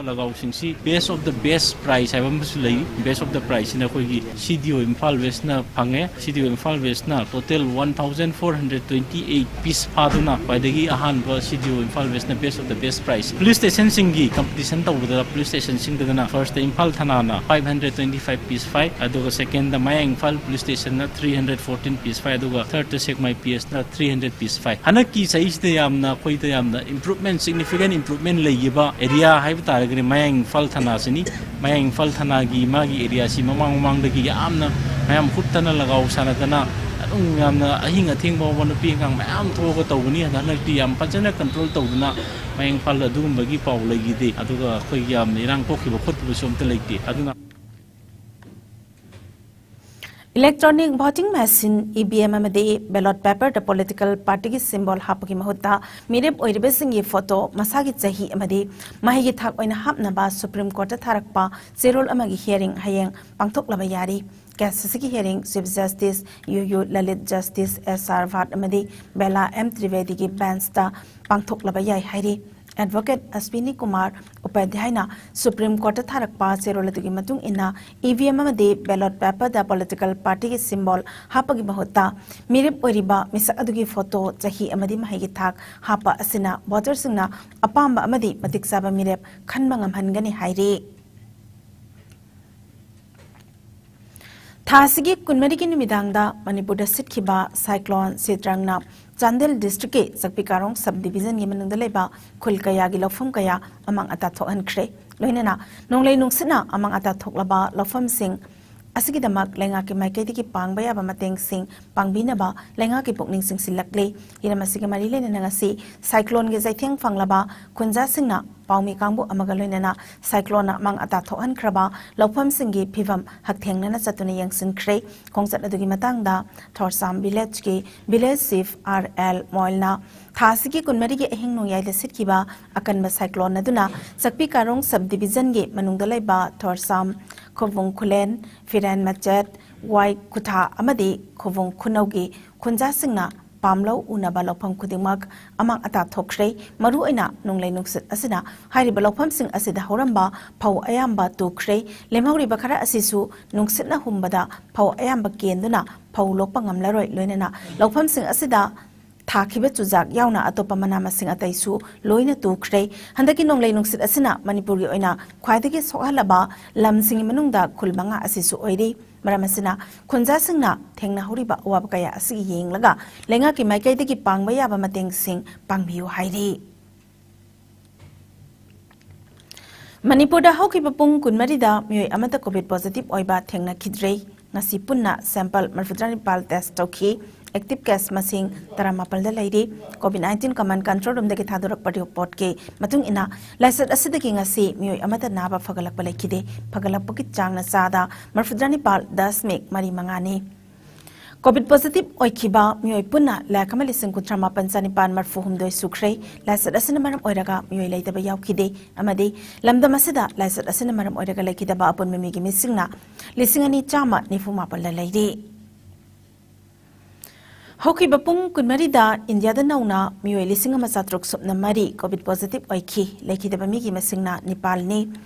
ꯂꯒꯥꯎꯁꯤꯡꯁꯤ best of the best price ꯍꯥꯏꯕ ꯑꯃꯁꯨ ꯂꯩ꯫ Best of the price ꯁꯤꯅ ꯑꯩꯈꯣꯏꯒꯤ C D O ꯏꯝꯐꯥꯜ ꯋꯦꯁꯅ ꯐꯪꯉꯦ꯫ C D O Imphal ꯋꯦꯁꯅ total one thousand four hundred twenty eight piece ꯐꯥꯗꯨꯅ ꯈ꯭ꯋꯥꯏꯗꯒꯤ ꯑꯍꯥꯟꯕ C D O Imphal ꯋꯦꯁꯅ best of the best price꯫ Police stationꯁꯤꯡꯒꯤ competition ꯇꯧꯕꯗ police stationꯁꯤꯡꯗꯅ first Imphal ꯊꯅꯥꯅ five hundred twenty five piece ꯐꯥꯏ, ꯑꯗꯨꯒ second ꯃꯌꯥꯡ Imphal police stationꯅ three hundred fourteen piece ꯐꯥꯏ, ꯑꯗꯨꯒ thirdꯇ ꯁꯦꯛꯃꯥꯏ P Sꯅ three hundred piece ꯐꯥꯏ꯫ ꯍꯟꯗꯛꯀꯤ ꯆꯍꯤꯁꯤꯗ ꯌꯥꯝꯅ ꯑꯩꯈꯣꯏꯗ ꯌꯥꯝꯅ improvement, significant improvement ꯂꯩꯈꯤꯕ area ꯍꯥꯏꯕ ꯇꯥꯔꯒꯗꯤ ꯃꯌꯥꯡ ꯏꯝꯐꯥꯜ ꯊꯅꯥꯁꯤꯅꯤ꯫ ꯃꯌꯥꯡ ꯏꯝꯐꯥꯜ ꯊꯅꯥꯒꯤ ꯃꯥꯒꯤ areaꯁꯤ ꯃꯃꯥꯡ ꯃꯃꯥꯡꯗꯒꯤ ꯌꯥꯝꯅ ꯃꯌꯥꯝ ꯍꯨꯞꯇꯅ ꯂꯒꯥꯎ ꯁꯥꯟꯅꯗꯅ ꯑꯗꯨꯝ ꯌꯥꯝꯅ ꯑꯍꯤꯡ ꯑꯊꯦꯡꯕ ꯐꯥꯎꯕ ꯅꯨꯄꯤ ꯑꯉꯥꯡ ꯃꯌꯥꯝ ꯊꯣꯛꯑꯒ ꯇꯧꯕꯅꯤ꯫ ꯑꯗꯣ ꯍꯟꯗꯛꯇꯤ ꯌꯥꯝ ꯐꯖꯅ control ꯇꯧꯗꯅ ꯃꯌꯥꯡ ꯏꯝꯐꯥꯜꯗ ꯑꯗꯨꯒꯨꯝꯕꯒꯤ ꯄꯥꯎ ꯂꯩꯈꯤꯗꯦ꯫ ꯑꯗꯨꯒ ꯑꯩꯈꯣꯏꯒꯤ ꯌꯥꯝꯅ ꯏꯔꯥꯡ ꯊꯣꯛꯈꯤꯕ ꯈꯣꯠꯈꯤꯕꯁꯨ ꯑꯝꯇ ꯂꯩꯇꯦ꯫ ꯑꯗꯨꯅ Electronic voting machine, E V M ꯑꯃꯗꯤ ballot paperꯗ political partyꯒꯤ symbol ꯍꯥꯞꯄꯒꯤ ꯃꯍꯨꯠꯇ ꯃꯤꯔꯦꯞ ꯑꯣꯏꯔꯤꯕꯁꯤꯡꯒꯤ photo, ꯃꯁꯥꯒꯤ ꯆꯍꯤ ꯑꯃꯗꯤ ꯃꯍꯩꯒꯤ ꯊꯥꯛ ꯑꯣꯏꯅ ꯍꯥꯞꯅꯕ Supreme Courtꯇ ꯊꯥꯔꯛꯄ ꯆꯦꯔꯣꯜ ꯑꯃꯒꯤ hearing ꯍꯌꯦꯡ ꯄꯥꯡꯊꯣꯛꯂꯕ ꯌꯥꯔꯤ꯫ Case ꯑꯁꯤꯒꯤ hearing Chief Justice U U Lalit, Justice S R Bhat ꯑꯃꯗꯤ Bella M Trivedigi benchꯇ ꯄꯥꯡꯊꯣꯛꯂꯕ ꯌꯥꯏ ꯍꯥꯏꯔꯤ꯫ Advocate Ashwini Kumar Upadhyayꯅ Supreme Courtꯇ ꯊꯥꯔꯛꯄ ꯆꯦꯔꯣꯜ ꯑꯗꯨꯒꯤ ꯃꯇꯨꯡ ꯏꯟꯅ E V M ꯑꯃꯗꯤ ballot paperꯗ political partyꯒꯤ symbol ꯍꯥꯞꯄꯒꯤ ꯃꯍꯨꯠꯇ ꯃꯤꯔꯦꯞ ꯑꯣꯏꯔꯤꯕ ꯃꯤꯁꯛ ꯑꯗꯨꯒꯤ photo, ꯆꯍꯤ ꯑꯃꯗꯤ ꯃꯍꯩꯒꯤ ꯊꯥꯛ ꯍꯥꯞꯄ ꯑꯁꯤꯅ voterꯁꯤꯡꯅ ꯑꯄꯥꯝꯕ ꯑꯃꯗꯤ ꯃꯇꯤꯛ ꯆꯥꯕ ꯃꯤꯔꯦꯞ ꯈꯟꯕ ꯉꯝꯍꯟꯒꯅꯤ ꯍꯥꯏꯔꯤ꯫ ꯊꯥ ꯑꯁꯤꯒꯤ ꯀꯨꯟꯃꯔꯤꯒꯤ ꯅꯨꯃꯤꯗꯥꯡꯗ ꯃꯅꯤꯄꯨꯔꯗ ꯁꯤꯠꯈꯤꯕ cyclone ꯁꯤꯇ꯭ꯔꯪꯅ ꯆꯥꯟꯗꯦꯜ districtꯀꯤ ꯆꯛꯄꯤ ꯀꯥꯔꯣꯡ sub divisionꯒꯤ ꯃꯅꯨꯡꯗ ꯂꯩꯕ ꯈꯨꯜ ꯀꯌꯥꯒꯤ ꯂꯧꯐꯝ ꯀꯌꯥ ꯑꯃꯥꯡ ꯑꯇꯥ ꯊꯣꯛꯍꯟꯈ꯭ꯔꯦ꯫ ꯂꯣꯏꯅꯅ ꯅꯣꯡꯂꯩ ꯅꯨꯡꯁꯤꯠꯅ ꯑꯃꯥꯡ ꯑꯇꯥ ꯊꯣꯛꯂꯕ ꯂꯧꯐꯝꯁꯤꯡ ꯑꯁꯤꯒꯤꯗꯃꯛ ꯂꯩꯉꯥꯛꯀꯤ ꯃꯥꯏꯀꯩꯗꯒꯤ ꯄꯥꯡꯕ ꯌꯥꯕ ꯃꯇꯦꯡꯁꯤꯡ ꯄꯥꯡꯕꯤꯅꯕ ꯂꯩꯉꯥꯛꯀꯤ ꯄꯨꯛꯅꯤꯡ ꯆꯤꯡꯁꯤꯜꯂꯛꯂꯤ꯫ ꯍꯤꯔꯝ ꯑꯁꯤꯒ ꯃꯔꯤ ꯂꯩꯅꯅ ꯉꯁꯤ cycloneꯒꯤ ꯆꯩꯊꯦꯡ ꯐꯪꯂꯕ ꯈꯨꯟꯖꯥꯁꯤꯡꯅ ꯄꯥꯎꯃꯤ ꯀꯥꯡꯕꯨ ꯑꯃꯒ ꯂꯣꯏꯅꯅ ꯁꯥꯏꯀ꯭ꯂꯣꯟꯅ ꯑꯃꯥꯡ ꯑꯇꯥ ꯊꯣꯛꯍꯟꯈ꯭ꯔꯕ ꯂꯧꯐꯝꯁꯤꯡꯒꯤ ꯐꯤꯕꯝ ꯍꯛꯊꯦꯡꯅꯅ ꯆꯠꯇꯨꯅ ꯌꯦꯡꯁꯤꯟꯈ꯭ꯔꯦ꯫ ꯈꯣꯡꯆꯠ ꯑꯗꯨꯒꯤ ꯃꯇꯥꯡꯗ ꯊꯣꯔꯁꯥꯝ ꯚꯤꯂꯦꯖꯀꯤ ꯚꯤꯂꯦꯖ ꯆꯤꯐ ꯑꯥꯔ ꯑꯦꯜ ꯃꯣꯏꯜꯅ ꯊꯥ ꯑꯁꯤꯒꯤ ꯀꯨꯟꯃꯔꯤꯒꯤ ꯑꯍꯤꯡ ꯅꯣꯡꯌꯥꯏꯗ ꯁꯤꯠꯈꯤꯕ ꯑꯀꯟꯕ ꯁꯥꯏꯀ꯭ꯂꯣꯟ ꯑꯗꯨꯅ ꯆꯛꯄꯤ ꯀꯥꯔꯣꯡ ꯁꯕ ꯗꯤꯕꯤꯖꯟꯒꯤ ꯃꯅꯨꯡꯗ ꯂꯩꯕ ꯊꯣꯔꯁꯥꯝ, ꯈꯨꯕꯨꯡ ꯈꯨꯂꯦꯟ, ꯐꯤꯔꯦꯟ ꯃꯆꯦꯠ, ꯋꯥꯏ ꯈꯨꯊꯥ ꯑꯃꯗꯤ ꯈꯨꯕꯨꯡ ꯈꯨꯅꯧꯒꯤ ꯈꯨꯟꯖꯥꯁꯤꯡꯅ ꯄꯥꯝꯂꯧ ꯎꯅꯕ ꯂꯧꯐꯝ ꯈꯨꯗꯤꯡꯃꯛ ꯑꯃꯥꯡ ꯑꯇꯥ ꯊꯣꯛꯈ꯭ꯔꯦ꯫ ꯃꯔꯨꯑꯣꯏꯅ ꯅꯣꯡꯂꯩ ꯅꯨꯡꯁꯤꯠ ꯑꯁꯤꯅ ꯍꯥꯏꯔꯤꯕ ꯂꯧꯐꯝꯁꯤꯡ ꯑꯁꯤꯗ ꯍꯧꯔꯝꯕ ꯐꯧ ꯑꯌꯥꯝꯕ ꯇꯨꯈ꯭ꯔꯦ꯫ ꯂꯦꯝꯍꯧꯔꯤꯕ ꯈꯔ ꯑꯁꯤꯁꯨ ꯅꯨꯡꯁꯤꯠꯅ ꯍꯨꯝꯕꯗ ꯐꯧ ꯑꯌꯥꯝꯕ ꯀꯦꯟꯗꯨꯅ ꯐꯧ ꯂꯣꯛꯄ ꯉꯝꯂꯔꯣꯏ꯫ ꯂꯣꯏꯅꯅ ꯂꯧꯐꯝꯁꯤꯡ ꯑꯁꯤꯗ ꯊꯥꯈꯤꯕ ꯆꯨꯖꯥꯛ ꯌꯥꯎꯅ ꯑꯇꯣꯞꯄ ꯃꯅꯥ ꯃꯁꯤꯡ ꯑꯇꯩꯁꯨ ꯂꯣꯏꯅ ꯇꯨꯈ꯭ꯔꯦ꯫ ꯍꯟꯗꯛꯀꯤ ꯅꯣꯡꯂꯩ ꯅꯨꯡꯁꯤꯠ ꯑꯁꯤꯅ ꯃꯅꯤꯄꯨꯔꯒꯤ ꯑꯣꯏꯅ ꯈ꯭ꯋꯥꯏꯗꯒꯤ ꯁꯣꯛꯍꯜꯂꯕ ꯂꯝꯁꯤꯡꯒꯤ ꯃꯅꯨꯡꯗ ꯈꯨꯜ ꯃꯉꯥ ꯑꯁꯤꯁꯨ ꯑꯣꯏꯔꯤ꯫ ꯃꯔꯝ ꯑꯁꯤꯅ ꯈꯨꯟꯖꯥꯁꯤꯡꯅ ꯊꯦꯡꯅꯍꯧꯔꯤꯕ ꯑꯋꯥꯕ ꯀꯌꯥ ꯑꯁꯤꯒꯤ ꯌꯦꯡꯂꯒ ꯂꯩꯉꯥꯛꯀꯤ ꯃꯥꯏꯀꯩꯗꯒꯤ ꯄꯥꯡꯕ ꯌꯥꯕ ꯃꯇꯦꯡꯁꯤꯡ ꯄꯥꯡꯕꯤꯌꯨ ꯍꯥꯏꯔꯤ꯫ ꯃꯅꯤꯄꯨꯔꯗ ꯍꯧꯈꯤꯕ ꯄꯨꯡ ꯀꯨꯟꯃꯔꯤꯗ ꯃꯤꯑꯣꯏ ꯑꯃꯠꯇ ꯀꯣꯚꯤꯗ ꯄꯣꯖꯤꯇꯤꯚ ꯑꯣꯏꯕ ꯊꯦꯡꯅꯈꯤꯗ꯭ꯔꯦ꯫ ꯉꯁꯤ ꯄꯨꯟꯅ ꯁꯦꯝꯄꯜ ꯃꯔꯤꯐꯨꯇꯔꯥꯅꯤꯄꯥꯜ ꯇꯦꯁ ꯇꯧꯈꯤ꯫ ꯑꯦꯛꯇꯤꯚ ꯀꯦꯁ ꯃꯁꯤꯡ ꯇꯔꯥꯃꯥꯄꯜꯗ ꯂꯩꯔꯤ꯫ ꯀꯣꯚꯤꯗ ꯅꯥꯏꯟꯇꯤꯟ ꯀꯃꯥꯟ ꯀꯟꯇ꯭ꯔꯣꯜ ꯔꯨꯝꯗꯒꯤ ꯊꯥꯗꯣꯔꯛꯄ ꯔꯤꯄꯣꯔꯠꯀꯤ ꯃꯇꯨꯡ ꯏꯟꯅ, ꯂꯥꯏꯆꯠ ꯑꯁꯤꯗꯒꯤ ꯉꯁꯤ ꯃꯤꯑꯣꯏ ꯑꯃꯠꯇ ꯅꯥꯕ ꯐꯒꯠꯂꯛꯄ ꯂꯩꯈꯤꯗꯦ꯫ ꯐꯒꯠꯂꯛꯄꯒꯤ ꯆꯥꯡꯅ ꯆꯥꯗ ꯃꯔꯤꯐꯨꯇꯔꯥꯅꯤꯄꯥꯜ ꯗꯁꯃꯤꯛ ꯃꯔꯤ ꯃꯉꯥꯅꯤ꯫ ꯀꯣꯚꯤꯗ ꯄꯣꯖꯤꯇꯤꯚ ꯑꯣꯏꯈꯤꯕ ꯃꯤꯑꯣꯏ ꯄꯨꯟꯅ ꯂꯥꯈ ꯑꯃ ꯂꯤꯁꯤꯡ ꯀꯨꯟꯊ꯭ꯔꯥ ꯃꯥꯄꯟ ꯆꯅꯤꯄꯥꯟ ꯃꯔꯤꯐꯨ ꯍꯨꯝꯗꯣꯏ ꯁꯨꯈ꯭ꯔꯦ꯫ ꯂꯥꯏꯆꯠ ꯑꯁꯤꯅ ꯃꯔꯝ ꯑꯣꯏꯔꯒ ꯃꯤꯑꯣꯏ ꯂꯩꯇꯕ ꯌꯥꯎꯈꯤꯗꯦ ꯑꯃꯗꯤ ꯂꯝꯗꯝ ꯑꯁꯤꯗ ꯂꯥꯏꯆꯠ ꯑꯁꯤꯅ ꯃꯔꯝ ꯑꯣꯏꯔꯒ ꯂꯩꯈꯤꯗꯕ ꯑꯄꯨꯟꯕ ꯃꯤꯒꯤ ꯃꯁꯤꯡꯅ ꯂꯤꯁꯤꯡ ꯑꯅꯤ ꯆꯥꯝꯃ ꯅꯤꯐꯨ ꯃꯥꯄꯟꯗ ꯂꯩꯔꯤ꯫ ꯍꯧꯈꯤꯕ ꯄꯨꯡ ꯀꯨꯟꯃꯔꯤꯗ ꯏꯟꯗꯤꯌꯥꯗ ꯅꯧꯅ ꯃꯤꯑꯣꯏ ꯂꯤꯁꯤꯡ ꯑꯃ ꯆꯥꯇ꯭ꯔꯨꯛ ꯁꯨꯞꯅ ꯃꯔꯤ ꯀꯣꯚꯤꯗ ꯄꯣꯖꯤꯇꯤꯚ ꯑꯣꯏꯈꯤ꯫ ꯂꯩꯈꯤꯗꯕ ꯃꯤꯒꯤ ꯃꯁꯤꯡꯅ ꯅꯤꯄꯥꯜꯅꯤ꯫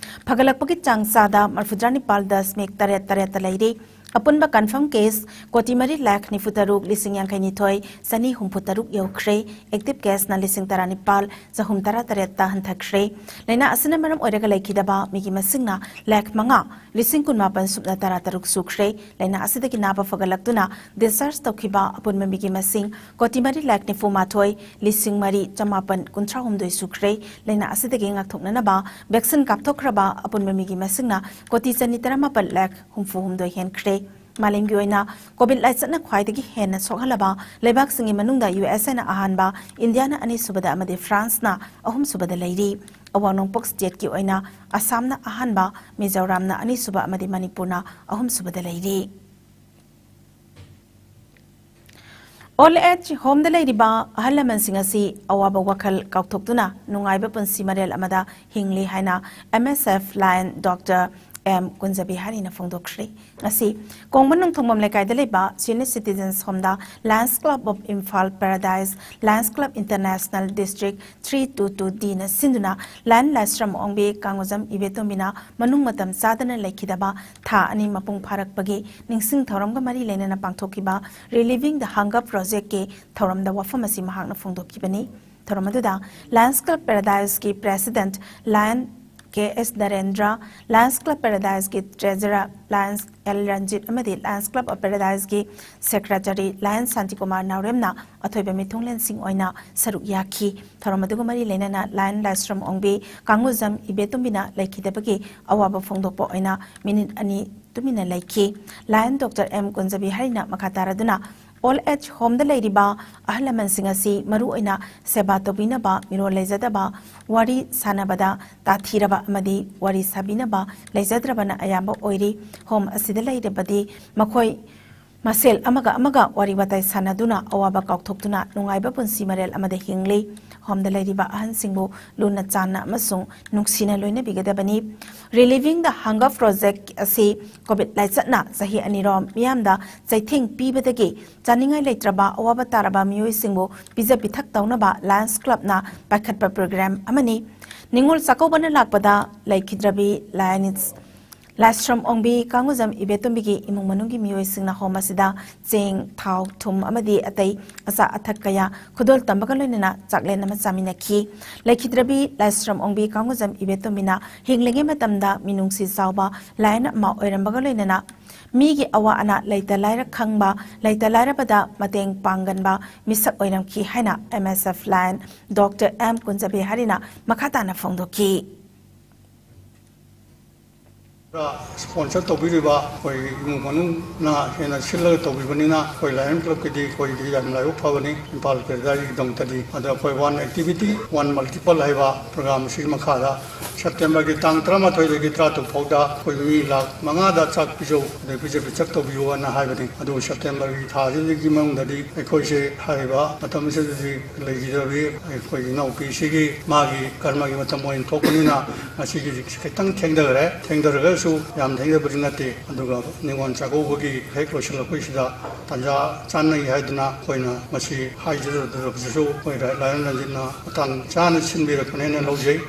ꯐꯒꯠꯂꯛꯄꯒꯤ ꯆꯥꯡ ꯆꯥꯗ ꯃꯔꯤꯐꯨꯇꯔꯥꯅꯤꯄꯥꯜ ꯗꯁꯃꯤꯛ ꯇꯔꯦꯠ ꯇꯔꯦꯠꯇ ꯂꯩꯔꯤ꯫ ꯑꯄꯨꯟꯕ ꯀꯟꯐꯥꯔꯝ ꯀꯦꯁ ꯀꯣꯇꯤ ꯃꯔꯤ ꯂꯥꯈ ꯅꯤꯐꯨ ꯇꯔꯨꯛ ꯂꯤꯁꯤꯡ ꯌꯥꯡꯈꯩ ꯅꯤꯊꯣꯏ ꯆꯅꯤ ꯍꯨꯝꯐꯨ ꯇꯔꯨꯛ ꯌꯧꯈ꯭ꯔꯦ꯫ ꯑꯦꯛꯇꯤꯚ ꯀꯦꯁꯅ ꯂꯤꯁꯤꯡ ꯇꯔꯥꯅꯤꯄꯥꯜ ꯆꯍꯨꯝ ꯇꯔꯥ ꯇꯔꯦꯠꯇ ꯍꯟꯊꯈ꯭ꯔꯦ꯫ ꯂꯥꯏꯅꯥ ꯑꯁꯤꯅ ꯃꯔꯝ ꯑꯣꯏꯔꯒ ꯂꯩꯈꯤꯗꯕ ꯃꯤꯒꯤ ꯃꯁꯤꯡꯅ ꯂꯥꯈ ꯃꯉꯥ ꯂꯤꯁꯤꯡ ꯀꯨꯟꯃꯥꯄꯟ ꯁꯨꯞꯅ ꯇꯔꯥ ꯇꯔꯨꯛ ꯁꯨꯈ꯭ꯔꯦ꯫ ꯂꯥꯏꯅꯥ ꯑꯁꯤꯗꯒꯤ ꯅꯥꯕ ꯐꯒꯠꯂꯛꯇꯨꯅ ꯗꯤꯁꯆꯥꯔꯖ ꯇꯧꯈꯤꯕ ꯑꯄꯨꯟꯕ ꯃꯤꯒꯤ ꯃꯁꯤꯡ ꯀꯣꯇꯤ ꯃꯔꯤ ꯂꯥꯈ ꯅꯤꯐꯨ ꯃꯥꯊꯣꯏ ꯂꯤꯁꯤꯡ ꯃꯔꯤ ꯆꯃꯥꯄꯟ ꯀꯨꯟꯊ꯭ꯔꯥ ꯍꯨꯝꯗꯣꯏ ꯁꯨꯈ꯭ꯔꯦ꯫ ꯂꯥꯏꯅꯥ ꯑꯁꯤꯗꯒꯤ ꯉꯥꯛꯊꯣꯛꯅꯅꯕ ꯚꯦꯛꯁꯤꯟ ꯀꯥꯞꯊꯣꯛꯈ꯭ꯔꯕ ꯑꯄꯨꯟꯕ ꯃꯤꯒꯤ ꯃꯁꯤꯡꯅ ꯀꯣꯇꯤ ꯆꯅꯤ ꯇꯔꯥꯃꯥꯄꯜ ꯂꯥꯈ ꯍꯨꯝꯐꯨ ꯍꯨꯝꯗꯣꯏ ꯍꯦꯟꯈ꯭ꯔꯦ꯫ ꯃꯥꯂꯦꯝꯒꯤ ꯑꯣꯏꯅ ꯀꯣꯚꯤꯗ ꯂꯥꯏꯆꯠꯅ ꯈ꯭ꯋꯥꯏꯗꯒꯤ ꯍꯦꯟꯅ ꯁꯣꯛꯍꯜꯂꯕ ꯂꯩꯕꯥꯛꯁꯤꯡꯒꯤ ꯃꯅꯨꯡꯗ ꯌꯨ ꯑꯦꯁ ꯑꯦꯅ ꯑꯍꯥꯟꯕ, ꯏꯟꯗꯤꯌꯥꯅ ꯑꯅꯤꯁꯨꯕꯗ ꯑꯃꯗꯤ ꯐ꯭ꯔꯥꯟꯁꯅ ꯑꯍꯨꯝꯁꯨꯕꯗ ꯂꯩꯔꯤ꯫ ꯑꯋꯥꯡ ꯅꯣꯡꯄꯣꯛ ꯁ꯭ꯇꯦꯠꯀꯤ ꯑꯣꯏꯅ ꯑꯁꯥꯝꯅ ꯑꯍꯥꯟꯕ, ꯃꯤꯖꯣꯔꯥꯝꯅ ꯑꯅꯤꯁꯨꯕ ꯑꯃꯗꯤ ꯃꯅꯤꯄꯨꯔꯅ ꯑꯍꯨꯝꯁꯨꯕꯗ ꯂꯩꯔꯤ꯫ ꯑꯣꯜ ꯑꯦꯖ ꯍꯣꯝꯗ ꯂꯩꯔꯤꯕ ꯑꯍꯜ ꯂꯃꯟꯁꯤꯡ ꯑꯁꯤ ꯑꯋꯥꯕ ꯋꯥꯈꯜ ꯀꯥꯎꯊꯣꯛꯇꯨꯅ ꯅꯨꯡꯉꯥꯏꯕ ꯄꯨꯟꯁꯤ ꯃꯔꯦꯜ ꯑꯃꯗ ꯍꯤꯡꯂꯤ ꯍꯥꯏꯅ M S F line doctor M ꯀꯨꯟꯖꯕꯤꯍꯥꯔꯤꯅ ꯐꯣꯡꯗꯣꯛꯈ꯭ꯔꯦ꯫ ꯉꯁꯤ ꯀꯣꯡꯕ ꯅꯣꯡꯊꯣꯡꯕꯝ ꯂꯩꯀꯥꯏꯗ ꯂꯩꯕ ꯁꯤꯅꯤꯌꯔ ꯁꯤꯇꯤꯖꯟꯁ ꯍꯣꯝꯗ lions club of Imphal paradise, lions club international district three two two ꯗꯤꯅ ꯁꯤꯟꯗꯨꯅ ꯂꯥꯌꯟ ꯂꯥꯏꯁ꯭ꯔꯝ ꯑꯣꯡꯕꯤ ꯀꯥꯡꯉꯨꯖꯝ ꯏꯕꯦꯇꯣꯝꯕꯤꯅ ꯃꯅꯨꯡ ꯃꯇꯝ ꯆꯥꯗꯅ ꯂꯩꯈꯤꯗꯕ ꯊꯥ ꯑꯅꯤ ꯃꯄꯨꯡ ꯐꯥꯔꯛꯄꯒꯤ ꯅꯤꯡꯁꯤꯡ ꯊꯧꯔꯝꯒ ꯃꯔꯤ ꯂꯩꯅꯅ ꯄꯥꯡꯊꯣꯛꯈꯤꯕ ꯔꯤꯂꯤꯚꯤꯡ ꯗ ꯍꯪꯒꯔ ꯄ꯭ꯔꯣꯖꯦꯛꯀꯤ ꯊꯧꯔꯝꯗ ꯋꯥꯐꯝ ꯑꯁꯤ ꯃꯍꯥꯛꯅ ꯐꯣꯡꯗꯣꯛꯈꯤꯕꯅꯤ꯫ ꯊꯧꯔꯝ ꯑꯗꯨꯗ ꯂꯥꯌꯟꯁ ꯀ꯭ꯂꯕ ꯄꯦꯔꯥꯗꯥꯏꯁꯀꯤ ꯄ꯭ꯔꯦꯁꯤꯗꯦꯟꯠ ꯂꯥꯌꯟ ꯀꯦ ꯑꯦꯁ ꯅꯔꯦꯟꯗ꯭ꯔ, ꯂꯥꯌꯟꯁ ꯀ꯭ꯂꯕ ꯄꯦꯔꯥꯗꯥꯏꯁꯀꯤ ꯇ꯭ꯔꯦꯖꯔꯔ ꯂꯥꯌꯟꯁ ꯑꯦꯜ ꯔꯟꯖꯤꯠ ꯑꯃꯗꯤ ꯂꯥꯌꯟꯁ club of ꯄꯦꯔꯥꯗꯥꯏꯁꯀꯤ secretary Lyon Shantikumar ꯅꯥꯎꯔꯦꯝꯅ ꯑꯊꯣꯏꯕ ꯃꯤꯊꯨꯡꯂꯦꯟꯁꯤꯡ ꯑꯣꯏꯅ ꯁꯔꯨꯛ ꯌꯥꯈꯤ꯫ ꯊꯧꯔꯝ ꯑꯗꯨꯒ ꯃꯔꯤ ꯂꯩꯅꯅ ꯂꯥꯌꯟ ꯂꯥꯏꯁ꯭ꯔꯝ ꯑꯣꯡꯕꯤ ꯀꯥꯡꯉꯨꯖꯝ ꯏꯕꯦꯇꯣꯝꯕꯤꯅ ꯂꯩꯈꯤꯗꯕꯒꯤ ꯑꯋꯥꯕ ꯐꯣꯡꯗꯣꯛꯄ ꯑꯣꯏꯅ ꯃꯤꯅꯤꯠ ꯑꯅꯤ ꯇꯨꯃꯤꯟꯅ ꯂꯩꯈꯤ꯫ ꯂꯥꯌꯟ ꯗꯣꯛꯇꯔ ꯑꯦꯝ ꯀꯨꯟꯖꯕꯤꯍꯥꯔꯤꯅ ꯃꯈꯥ ꯇꯥꯔꯗꯨꯅ ꯑꯣꯜ ꯑꯦꯖ ꯍꯣꯝꯗ ꯂꯩꯔꯤꯕ ꯑꯍꯜ ꯂꯃꯟꯁꯤꯡ ꯑꯁꯤ ꯃꯔꯨꯑꯣꯏꯅ ꯁꯦꯕꯥ ꯇꯧꯕꯤꯅꯕ ꯃꯤꯔꯣꯜ ꯂꯩꯖꯗꯕ, ꯋꯥꯔꯤ ꯁꯥꯅꯕꯗ ꯇꯥꯊꯤꯔꯕ ꯑꯃꯗꯤ ꯋꯥꯔꯤ ꯁꯥꯕꯤꯅꯕ ꯂꯩꯖꯗ꯭ꯔꯕꯅ ꯑꯌꯥꯝꯕ ꯑꯣꯏꯔꯤ꯫ ꯍꯣꯝ ꯑꯁꯤꯗ ꯂꯩꯔꯕꯗꯤ ꯃꯈꯣꯏ ꯃꯁꯦꯜ ꯑꯃꯒ ꯑꯃꯒ ꯋꯥꯔꯤ ꯋꯥꯇꯥꯏ ꯁꯥꯅꯗꯨꯅ ꯑꯋꯥꯕ ꯀꯥꯎꯊꯣꯛꯇꯨꯅ ꯅꯨꯡꯉꯥꯏꯕ ꯄꯨꯟꯁꯤ ꯃꯔꯦꯜ ꯑꯃꯗ ꯍꯤꯡꯂꯤ꯫ ꯍꯣꯝꯗ ꯂꯩꯔꯤꯕ ꯑꯍꯟꯁꯤꯡꯕꯨ ꯂꯨꯅ ꯆꯥꯟꯅ ꯑꯃꯁꯨꯡ ꯅꯨꯡꯁꯤꯅ ꯂꯣꯏꯅꯕꯤꯒꯗꯕꯅꯤ꯫ ꯔꯤꯂꯤꯚꯤꯡ ꯗ ꯍꯪꯒꯔ ꯄ꯭ꯔꯣꯖꯦꯛ ꯑꯁꯤ ꯀꯣꯚꯤꯗ ꯂꯥꯏꯆꯠꯅ ꯆꯍꯤ ꯑꯅꯤꯔꯣꯝ ꯃꯤꯌꯥꯝꯗ ꯆꯩꯊꯦꯡ ꯄꯤꯕꯗꯒꯤ ꯆꯥꯅꯤꯡꯉꯥꯏ ꯂꯩꯇ꯭ꯔꯕ, ꯑꯋꯥꯕ ꯇꯥꯔꯕ ꯃꯤꯑꯣꯏꯁꯤꯡꯕꯨ ꯄꯤꯖ ꯄꯤꯊꯛ ꯇꯧꯅꯕ ꯂꯥꯌꯟꯁ ꯀ꯭ꯂꯕꯅ ꯄꯥꯏꯈꯠꯄ ꯄ꯭ꯔꯣꯒ꯭ꯔꯥꯝ ꯑꯃꯅꯤ꯫ ꯅꯤꯉꯣꯜ ꯆꯥꯛꯀꯧꯕꯅ ꯂꯥꯛꯄꯗ ꯂꯩꯈꯤꯗ꯭ꯔꯕꯤ ꯂꯥꯏꯅꯤꯁ ꯂꯥꯏꯁ꯭ꯔꯝ ꯑꯣꯡꯕꯤ ꯀꯥꯡꯉꯨꯖꯝ ꯏꯕꯦꯇꯣꯝꯕꯤꯒꯤ ꯏꯃꯨꯡ ꯃꯅꯨꯡꯒꯤ ꯃꯤꯑꯣꯏꯁꯤꯡꯅ ꯍꯣꯝ ꯑꯁꯤꯗ ꯆꯦꯡ, ꯊꯥꯎ, ꯊꯨꯝ ꯑꯃꯗꯤ ꯑꯇꯩ ꯑꯆꯥ ꯑꯊꯛ ꯀꯌꯥ ꯈꯨꯗꯣꯜ ꯇꯝꯕꯒ ꯂꯣꯏꯅꯅ ꯆꯥꯛꯂꯦꯟ ꯑꯃ ꯆꯥꯃꯤꯟꯅꯈꯤ꯫ ꯂꯩꯈꯤꯗ꯭ꯔꯕꯤ ꯂꯥꯏꯁ꯭ꯔꯝ ꯑꯣꯡꯕꯤ ꯀꯥꯡꯉꯨꯖꯝ ꯏꯕꯦꯇꯣꯝꯕꯤꯅ ꯍꯤꯡꯂꯤꯉꯩ ꯃꯇꯝꯗ ꯃꯤꯅꯨꯡꯁꯤ ꯆꯥꯎꯕ ꯂꯥꯏꯟ ꯑꯃ ꯑꯣꯏꯔꯝꯕꯒ ꯂꯣꯏꯅꯅ ꯃꯤꯒꯤ ꯑꯋꯥ ꯑꯅꯥ ꯂꯩꯇ ꯂꯥꯏꯔ ꯈꯪꯕ, ꯂꯩꯇ ꯂꯥꯏꯔꯕꯗ ꯃꯇꯦꯡ ꯄꯥꯡꯒꯟꯕ ꯃꯤꯁꯛ ꯑꯣꯏꯔꯝꯈꯤ ꯍꯥꯏꯅ M S F line doctor M ꯀꯨꯟꯖꯕꯤꯍꯥꯔꯤꯅ ꯃꯈꯥ ꯇꯥꯅ ꯐꯣꯡꯗꯣꯛꯈꯤ꯫ ꯁ꯭ꯄꯣꯟꯁꯔ ꯇꯧꯕꯤꯔꯤꯕ ꯑꯩꯈꯣꯏ ꯏꯃꯨꯡ ꯃꯅꯨꯡꯅ ꯍꯦꯟꯅ ꯁꯤꯜꯂꯒ ꯇꯧꯕꯤꯕꯅꯤꯅ ꯑꯩꯈꯣꯏ ꯂꯥꯏꯌꯣꯟ ꯀ꯭ꯂꯕꯀꯤꯗꯤ ꯑꯩꯈꯣꯏꯗꯤ ꯌꯥꯝ ꯂꯥꯏꯕꯛ ꯐꯕꯅꯤ, ꯏꯝꯐꯥꯜ ꯀꯦꯔꯦꯂꯥꯒꯤꯗꯃꯛꯇꯗꯤ꯫ ꯑꯗꯣ ꯑꯩꯈꯣꯏ ꯋꯥꯟ ꯑꯦꯛꯇꯤꯚꯤꯇꯤ ꯋꯥꯟ ꯃꯜꯇꯤꯄꯜ ꯍꯥꯏꯕ ꯄ꯭ꯔꯣꯒ꯭ꯔꯥꯝ ꯑꯁꯤꯒꯤ ꯃꯈꯥꯗ ꯁꯦꯞꯇꯦꯝꯕꯔꯒꯤ ꯇꯥꯡ ꯇꯔꯥꯃꯥꯊꯣꯏꯗꯒꯤ ꯇꯔꯥꯇꯔꯨꯛ ꯐꯥꯎꯗ ꯑꯩꯈꯣꯏ ꯃꯤ ꯂꯥꯈ ꯃꯉꯥꯗ ꯆꯥꯛ ꯄꯤꯖꯧ, ꯑꯗꯩ ꯄꯤꯖ ꯄꯤꯊꯛ ꯇꯧꯕꯤꯌꯨ ꯑꯅ ꯍꯥꯏꯕꯅꯤ꯫ ꯑꯗꯨ ꯁꯦꯞꯇꯦꯝꯕꯔꯒꯤ ꯊꯥꯁꯤꯗꯒꯤ ꯃꯅꯨꯡꯗꯗꯤ ꯑꯩꯈꯣꯏꯁꯦ ꯍꯥꯏꯔꯤꯕ ꯃꯇꯝ ꯑꯁꯤꯗꯗꯤ ꯂꯩꯈꯤꯗ꯭ꯔꯕꯤ ꯑꯩꯈꯣꯏ ꯏꯅꯥꯎꯄꯤꯁꯤꯒꯤ ꯃꯥꯒꯤ ꯀꯔꯃꯒꯤ ꯃꯇꯝ ꯑꯣꯏꯅ ꯊꯣꯛꯄꯅꯤꯅ ꯉꯁꯤꯒꯤꯗꯤ ꯈꯤꯇꯪ ꯊꯦꯡꯊꯈ꯭ꯔꯦ꯫ ꯊꯦꯡꯊꯔꯒꯁꯨ ꯌꯥꯝ ꯊꯦꯡꯊꯕꯗꯤ ꯅꯠꯇꯦ꯫ ꯑꯗꯨꯒ ꯅꯤꯉꯣꯜ ꯆꯥꯛꯀꯧꯕꯒꯤ ꯍꯦꯛ ꯂꯣꯏꯁꯤꯜꯂꯛꯄꯁꯤꯗ ꯇꯥꯟꯖꯥ ꯆꯥꯅꯩ ꯍꯥꯏꯗꯨꯅ ꯑꯩꯈꯣꯏꯅ ꯃꯁꯤ ꯍꯥꯏꯖꯔꯨꯗ꯭ꯔꯕꯁꯨ ꯑꯩꯈꯣꯏ ꯂꯥꯏꯌꯣꯟ ꯔꯟꯖꯤꯠꯅ ꯃꯇꯥꯡ ꯆꯥꯅ ꯁꯤꯟꯕꯤꯔꯛꯄꯅꯦꯅ ꯂꯧꯖꯩ꯫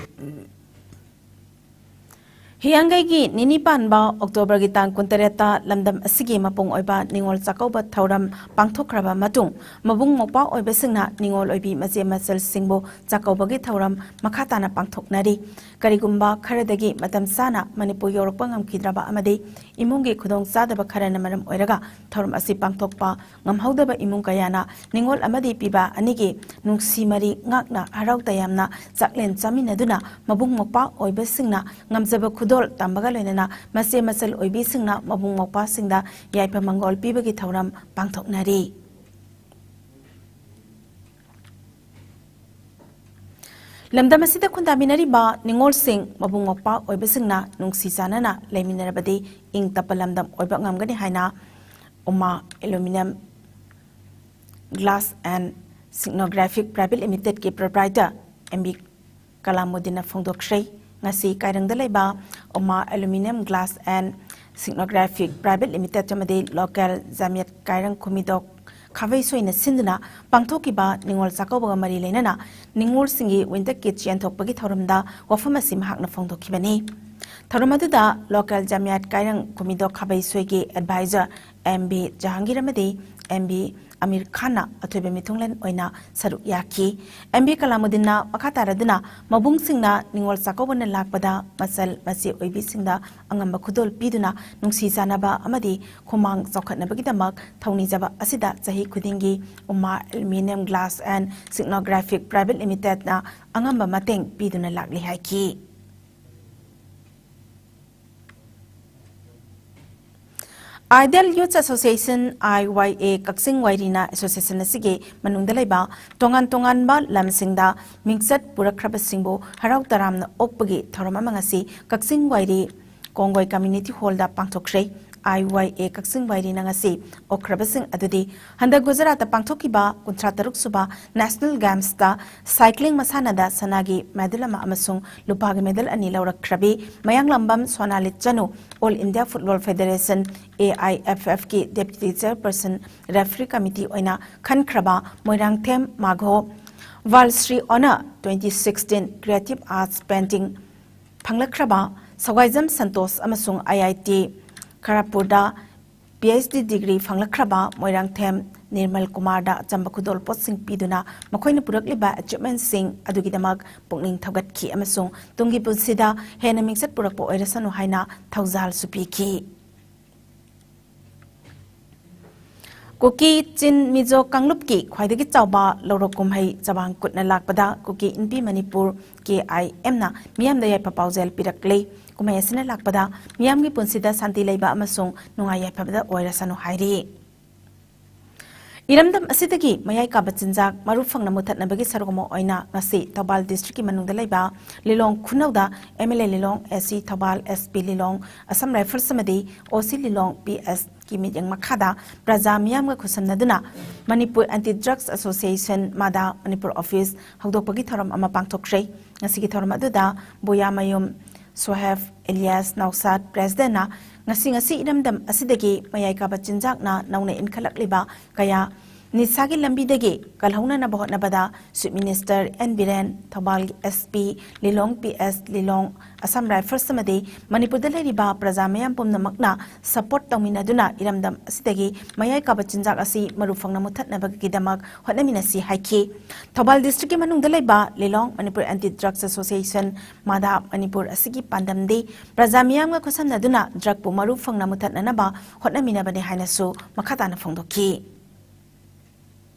ꯍꯤꯌꯥꯡꯒꯩꯒꯤ ꯅꯤꯅꯤ ꯄꯥꯟꯕ ꯑꯣꯛꯇꯣꯕꯔꯒꯤ ꯇꯥꯡ ꯀꯨꯟꯇꯔꯦꯠꯇ ꯂꯝꯗꯝ ꯑꯁꯤꯒꯤ ꯃꯄꯨꯡ ꯑꯣꯏꯕ ꯅꯤꯉꯣꯜ ꯆꯥꯛꯀꯧꯕ ꯊꯧꯔꯝ ꯄꯥꯡꯊꯣꯛꯈ꯭ꯔꯕ ꯃꯇꯨꯡ, ꯃꯕꯨꯡ ꯃꯧꯄ꯭ꯋꯥ ꯑꯣꯏꯕꯁꯤꯡꯅ ꯅꯤꯉꯣꯜ ꯑꯣꯏꯕꯤ ꯃꯆꯦ ꯃꯆꯜꯁꯤꯡꯕꯨ ꯆꯥꯛꯀꯧꯕꯒꯤ ꯊꯧꯔꯝ ꯃꯈꯥ ꯇꯥꯅ ꯄꯥꯡꯊꯣꯛꯅꯔꯤ꯫ ꯀꯔꯤꯒꯨꯝꯕ ꯈꯔꯗꯒꯤ ꯃꯇꯝ ꯆꯥꯅ ꯃꯅꯤꯄꯨꯔ ꯌꯧꯔꯛꯄ ꯉꯝꯈꯤꯗ꯭ꯔꯕ ꯑꯃꯗꯤ ꯏꯃꯨꯡꯒꯤ ꯈꯨꯗꯣꯡꯆꯥꯗꯕ ꯈꯔꯅ ꯃꯔꯝ ꯑꯣꯏꯔꯒ ꯊꯧꯔꯝ ꯑꯁꯤ ꯄꯥꯡꯊꯣꯛꯄ ꯉꯝꯍꯧꯗꯕ ꯏꯃꯨꯡ ꯀꯌꯥꯅ ꯅꯤꯉꯣꯜ ꯑꯃꯗꯤ ꯄꯤꯕ ꯑꯅꯤꯒꯤ ꯅꯨꯡꯁꯤ ꯃꯔꯤ ꯉꯥꯛꯅ ꯍꯔꯥꯎ ꯇꯌꯥꯝꯅ ꯆꯥꯛꯂꯦꯟ ꯆꯥꯃꯤꯟꯅꯗꯨꯅ ꯃꯕꯨꯡ ꯃꯧꯄ꯭ꯋꯥ ꯑꯣꯏꯕꯁꯤꯡꯅ ꯉꯝꯖꯕ ꯈꯨꯗꯣꯜ ꯇꯝꯕꯒ ꯂꯣꯏꯅꯅ ꯃꯆꯦ ꯃꯆꯜ ꯑꯣꯏꯕꯤꯁꯤꯡꯅ ꯃꯕꯨꯡ ꯃꯧꯄ꯭ꯋꯥꯁꯤꯡꯗ ꯌꯥꯏꯐ ꯃꯪꯒꯣꯜ ꯄꯤꯕꯒꯤ ꯊꯧꯔꯝ ꯄꯥꯡꯊꯣꯛꯅꯔꯤ꯫ ꯂꯝꯗꯝ ꯑꯁꯤꯗ ꯈꯨꯟꯗꯥꯃꯤꯟꯅꯔꯤꯕ ꯅꯤꯉꯣꯜꯁꯤꯡ ꯃꯕꯨꯡ ꯃꯧꯄ꯭ꯋꯥ ꯑꯣꯏꯕꯁꯤꯡꯅ ꯅꯨꯡꯁꯤ ꯆꯥꯟꯅꯅ ꯂꯩꯃꯤꯟꯅꯔꯕꯗꯤ ꯏꯪ ꯇꯞꯄ ꯂꯝꯗꯝ ꯑꯣꯏꯕ ꯉꯝꯒꯅꯤ ꯍꯥꯏꯅ Uma aluminium Glass and Signographic Private Limited ꯀꯤ proprietor ꯑꯦꯝ ꯕꯤ ꯀꯂꯥꯃꯨꯗꯤꯟꯅ ꯐꯣꯡꯗꯣꯛꯈ꯭ꯔꯦ꯫ ꯉꯁꯤ ꯀꯥꯏꯔꯪꯗ ꯂꯩꯕ ꯎꯃꯥ Aluminium Glass and Signographic Private Limited ꯑꯃꯗꯤ local ꯖꯥꯃꯤꯌꯠ ꯀꯥꯏꯔꯪ ꯈꯨꯃꯤꯗꯣꯛ ꯈꯥꯕꯩꯁꯣꯏꯅ ꯁꯤꯟꯗꯨꯅ ꯄꯥꯡꯊꯣꯛꯈꯤꯕ ꯅꯤꯉꯣꯜ ꯆꯥꯛꯀꯧꯕꯒ ꯃꯔꯤ ꯂꯩꯅꯅ ꯅꯤꯉꯣꯜꯁꯤꯡꯒꯤ winter kit ꯌꯦꯟꯊꯣꯛꯄꯒꯤ ꯊꯧꯔꯝꯗ ꯋꯥꯐꯝ ꯑꯁꯤ ꯃꯍꯥꯛꯅ ꯐꯣꯡꯗꯣꯛꯈꯤꯕꯅꯤ꯫ ꯊꯧꯔꯝ ꯑꯗꯨꯗ local ꯖꯥꯃꯤꯌꯠ ꯀꯥꯏꯔꯪ ꯈꯨꯃꯤꯗꯣꯛ ꯈꯥꯕꯩꯁꯣꯏꯒꯤ advisor M B Jahangir ꯑꯃꯗꯤ ꯑꯦꯝ ꯕꯤ ꯑꯃꯤꯔ ꯈꯥꯟꯅ ꯑꯊꯣꯏꯕ ꯃꯤꯊꯨꯡꯂꯦꯟ ꯑꯣꯏꯅ ꯁꯔꯨꯛ ꯌꯥꯈꯤ꯫ ꯑꯦꯝ ꯕꯤ ꯀꯂꯥꯃꯨꯗꯤꯟꯅ ꯃꯈꯥ ꯇꯥꯔꯗꯨꯅ ꯃꯕꯨꯡꯁꯤꯡꯅ ꯅꯤꯉꯣꯜ ꯆꯥꯛꯀꯧꯕꯅ ꯂꯥꯛꯄꯗ ꯃꯆꯜ ꯃꯆꯦ ꯑꯣꯏꯕꯤꯁꯤꯡꯗ ꯑꯉꯝꯕ ꯈꯨꯗꯣꯜ ꯄꯤꯗꯨꯅ ꯅꯨꯡꯁꯤ ꯆꯥꯟꯅꯕ ꯑꯃꯗꯤ ꯈꯨꯃꯥꯡ ꯆꯥꯎꯈꯠꯅꯕꯒꯤꯗꯃꯛ ꯊꯧꯅꯤꯖꯕ ꯑꯁꯤꯗ ꯆꯍꯤ ꯈꯨꯗꯤꯡꯒꯤ ꯎꯃꯥ Aluminium Glass and Signographic Private Limited ꯅ ꯑꯉꯝꯕ ꯃꯇꯦꯡ ꯄꯤꯗꯨꯅ ꯂꯥꯛꯂꯤ ꯍꯥꯏꯈꯤ꯫ Ideal Youth Association, I Y A, Kakching ꯋꯥꯏꯔꯤꯅ association ꯑꯁꯤꯒꯤ ꯃꯅꯨꯡꯗ ꯂꯩꯕ ꯇꯣꯉꯥꯟ ꯇꯣꯉꯥꯟꯕ ꯂꯝꯁꯤꯡꯗ ꯃꯤꯡꯆꯠ ꯄꯨꯔꯛꯈ꯭ꯔꯕꯁꯤꯡꯕꯨ ꯍꯔꯥꯎ ꯇꯔꯥꯝꯅ ꯑꯣꯛꯄꯒꯤ ꯊꯧꯔꯝ ꯑꯃ ꯉꯁꯤ ꯀꯛꯆꯤꯡ ꯋꯥꯏꯔꯤ ꯀꯣꯡꯒꯣꯏ Community Hallꯗ ꯄꯥꯡꯊꯣꯛꯈ꯭ꯔꯦ꯫ I Y A ꯀꯛꯆꯤꯡ ꯋꯥꯏꯔꯤꯅ ꯉꯁꯤ ꯑꯣꯛꯈ꯭ꯔꯕꯁꯤꯡ ꯑꯗꯨꯗꯤ ꯍꯟꯗꯛ ꯒꯨꯖꯔꯥꯠꯇ ꯄꯥꯡꯊꯣꯛꯈꯤꯕ ꯀꯨꯟꯊ꯭ꯔꯥ ꯇꯔꯨꯛ ꯁꯨꯕ National Gamesꯇ cycling ꯃꯁꯥꯟꯅꯗ ꯁꯅꯥꯒꯤ medal ꯑꯃ ꯑꯃꯁꯨꯡ ꯂꯨꯄꯥꯒꯤ medal ꯑꯅꯤ ꯂꯧꯔꯛꯈ꯭ꯔꯕꯤ ꯃꯌꯥꯡꯂꯝꯕꯝ ꯁꯣꯅꯥꯂꯤ ꯆꯅꯨ All India Football Federation, A I F F ꯀꯤ Deputy Chairperson, Referee Committee ꯑꯣꯏꯅ ꯈꯟꯈ꯭ꯔꯕ Moirangthem ꯃꯥꯘꯣ World Shri Honour twenty sixteen Creative Arts Painting ꯐꯪꯂꯛꯈ꯭ꯔꯕ ꯁꯋꯥꯏꯖꯝ Santosh ꯑꯃꯁꯨꯡ I I T ꯈꯔꯄꯨꯔꯗ P H D degree ꯐꯪꯂꯛꯈ꯭ꯔꯕ Moirangthem Nirmal ꯀꯨꯃꯥꯔꯗ ꯑꯆꯝꯕ ꯈꯨꯗꯣꯜ ꯄꯣꯠꯁꯤꯡ ꯄꯤꯗꯨꯅ ꯃꯈꯣꯏꯅ ꯄꯨꯔꯛꯂꯤꯕ achievementꯁꯤꯡ ꯑꯗꯨꯒꯤꯗꯃꯛ ꯄꯨꯛꯅꯤꯡ ꯊꯧꯒꯠꯈꯤ ꯑꯃꯁꯨꯡ ꯇꯨꯡꯒꯤ ꯄꯨꯟꯁꯤꯗ ꯍꯦꯟꯅ ꯃꯤꯡꯆꯠ ꯄꯨꯔꯛꯄ ꯑꯣꯏꯔꯁꯅꯨ ꯍꯥꯏꯅ ꯊꯧꯖꯥꯜꯁꯨ ꯄꯤꯈꯤ꯫ ꯀꯨꯀꯤ ꯆꯤꯟ ꯃꯤꯖꯣ ꯀꯥꯡꯂꯨꯞꯀꯤ ꯈ꯭ꯋꯥꯏꯗꯒꯤ ꯆꯥꯎꯕ ꯂꯧꯔꯣꯛ ꯀꯨꯝꯍꯩ ꯆꯕꯥꯡ ꯀꯨꯠꯅ ꯂꯥꯛꯄꯗ ꯀꯨꯀꯤ ꯏꯟꯄꯤ ꯃꯅꯤꯄꯨꯔ, K I M ꯅ ꯃꯤꯌꯥꯝꯗ ꯌꯥꯏꯐ ꯄꯥꯎꯖꯦꯜ ꯄꯤꯔꯛꯂꯤ꯫ ꯀꯨꯝꯍꯩ ꯑꯁꯤꯅ ꯂꯥꯛꯄꯗ ꯃꯤꯌꯥꯝꯒꯤ ꯄꯨꯟꯁꯤꯗ ꯁꯥꯟꯇꯤ ꯂꯩꯕ ꯑꯃꯁꯨꯡ ꯅꯨꯡꯉꯥꯏ ꯌꯥꯏꯐꯕꯗ ꯑꯣꯏꯔꯁꯅꯨ ꯍꯥꯏꯔꯤ꯫ ꯏꯔꯝꯗꯝ ꯑꯁꯤꯗꯒꯤ ꯃꯌꯥꯏ ꯀꯥꯕ ꯆꯤꯟꯖꯥꯛ ꯃꯔꯨ ꯐꯪꯅ ꯃꯨꯊꯠꯅꯕꯒꯤ ꯁꯔꯨꯛ ꯑꯃ ꯑꯣꯏꯅ ꯉꯁꯤ ꯊꯧꯕꯥꯜ districtꯀꯤ ꯃꯅꯨꯡꯗ ꯂꯩꯕ ꯂꯤꯂꯣꯡ ꯈꯨꯅꯧꯗ M L A Lilong, S C Thoubal, S P Lilong, Assam Rifles ꯑꯃꯗꯤ O C ꯂꯤꯂꯣꯡ, P S ꯀꯤ ꯃꯤꯠꯌꯦꯡ ꯃꯈꯥꯗ ꯄ꯭ꯔꯖꯥ ꯃꯤꯌꯥꯝꯒ ꯈꯨꯠꯁꯝꯅꯗꯨꯅ Manipur Anti Drugs Association, ꯃꯥꯗꯥ, Manipur office ꯍꯧꯗꯣꯛꯄꯒꯤ ꯊꯧꯔꯝ ꯑꯃ ꯄꯥꯡꯊꯣꯛꯈ꯭ꯔꯦ꯫ ꯉꯁꯤꯒꯤ ꯊꯧꯔꯝ ꯑꯗꯨꯗ ꯕꯨꯌꯥꯃꯌꯨꯝ ꯁꯣꯍꯦꯕ ꯑꯦꯂꯤꯌꯥꯁ ꯅꯧꯁꯥꯗ, presidentꯅ ꯉꯁꯤ, ꯉꯁꯤ ꯏꯔꯝꯗꯝ ꯑꯁꯤꯗꯒꯤ ꯃꯌꯥꯏ ꯀꯥꯕ ꯆꯤꯟꯖꯥꯛꯅ ꯅꯧꯅ ꯏꯟꯈꯠꯂꯛꯂꯤꯕ ꯀꯌꯥ ꯅꯤꯁꯥꯒꯤ ꯂꯝꯕꯤꯗꯒꯤ ꯀꯜꯍꯧꯅꯅꯕ ꯍꯣꯠꯅꯕꯗ Chief Minister N Biren, ꯊꯧꯕꯥꯜꯒꯤ S P ꯂꯤꯂꯣꯡ, P S ꯂꯤꯂꯣꯡ, Assam Rifles ꯑꯃꯗꯤ ꯃꯅꯤꯄꯨꯔꯗ ꯂꯩꯔꯤꯕ ꯄ꯭ꯔꯖꯥ ꯃꯤꯌꯥꯝ ꯄꯨꯝꯅꯃꯛꯅ support ꯇꯧꯃꯤꯟꯅꯗꯨꯅ ꯏꯔꯝꯗꯝ ꯑꯁꯤꯗꯒꯤ ꯃꯌꯥꯏ ꯀꯥꯕ ꯆꯤꯟꯖꯥꯛ ꯑꯁꯤ ꯃꯔꯨ ꯐꯪꯅ ꯃꯨꯊꯠꯅꯕꯒꯤꯗꯃꯛ ꯍꯣꯠꯅꯃꯤꯟꯅꯁꯤ ꯍꯥꯏꯈꯤ꯫ ꯊꯧꯕꯥꯜ districtꯀꯤ ꯃꯅꯨꯡꯗ ꯂꯩꯕ ꯂꯤꯂꯣꯡ Manipur Anti Drugs Association, ꯃꯥꯗꯥ, Manipur ꯑꯁꯤꯒꯤ ꯄꯥꯟꯗꯝꯗꯤ ꯄ꯭ꯔꯖꯥ ꯃꯤꯌꯥꯝꯒ ꯈꯨꯠꯁꯝꯅꯗꯨꯅ drugꯄꯨ ꯃꯔꯨ ꯐꯪꯅ ꯃꯨꯊꯠꯅꯅꯕ ꯍꯣꯠꯅꯃꯤꯟꯅꯕꯅꯤ ꯍꯥꯏꯅꯁꯨ ꯃꯈꯥ ꯇꯥꯅ ꯐꯣꯡꯗꯣꯛꯈꯤ꯫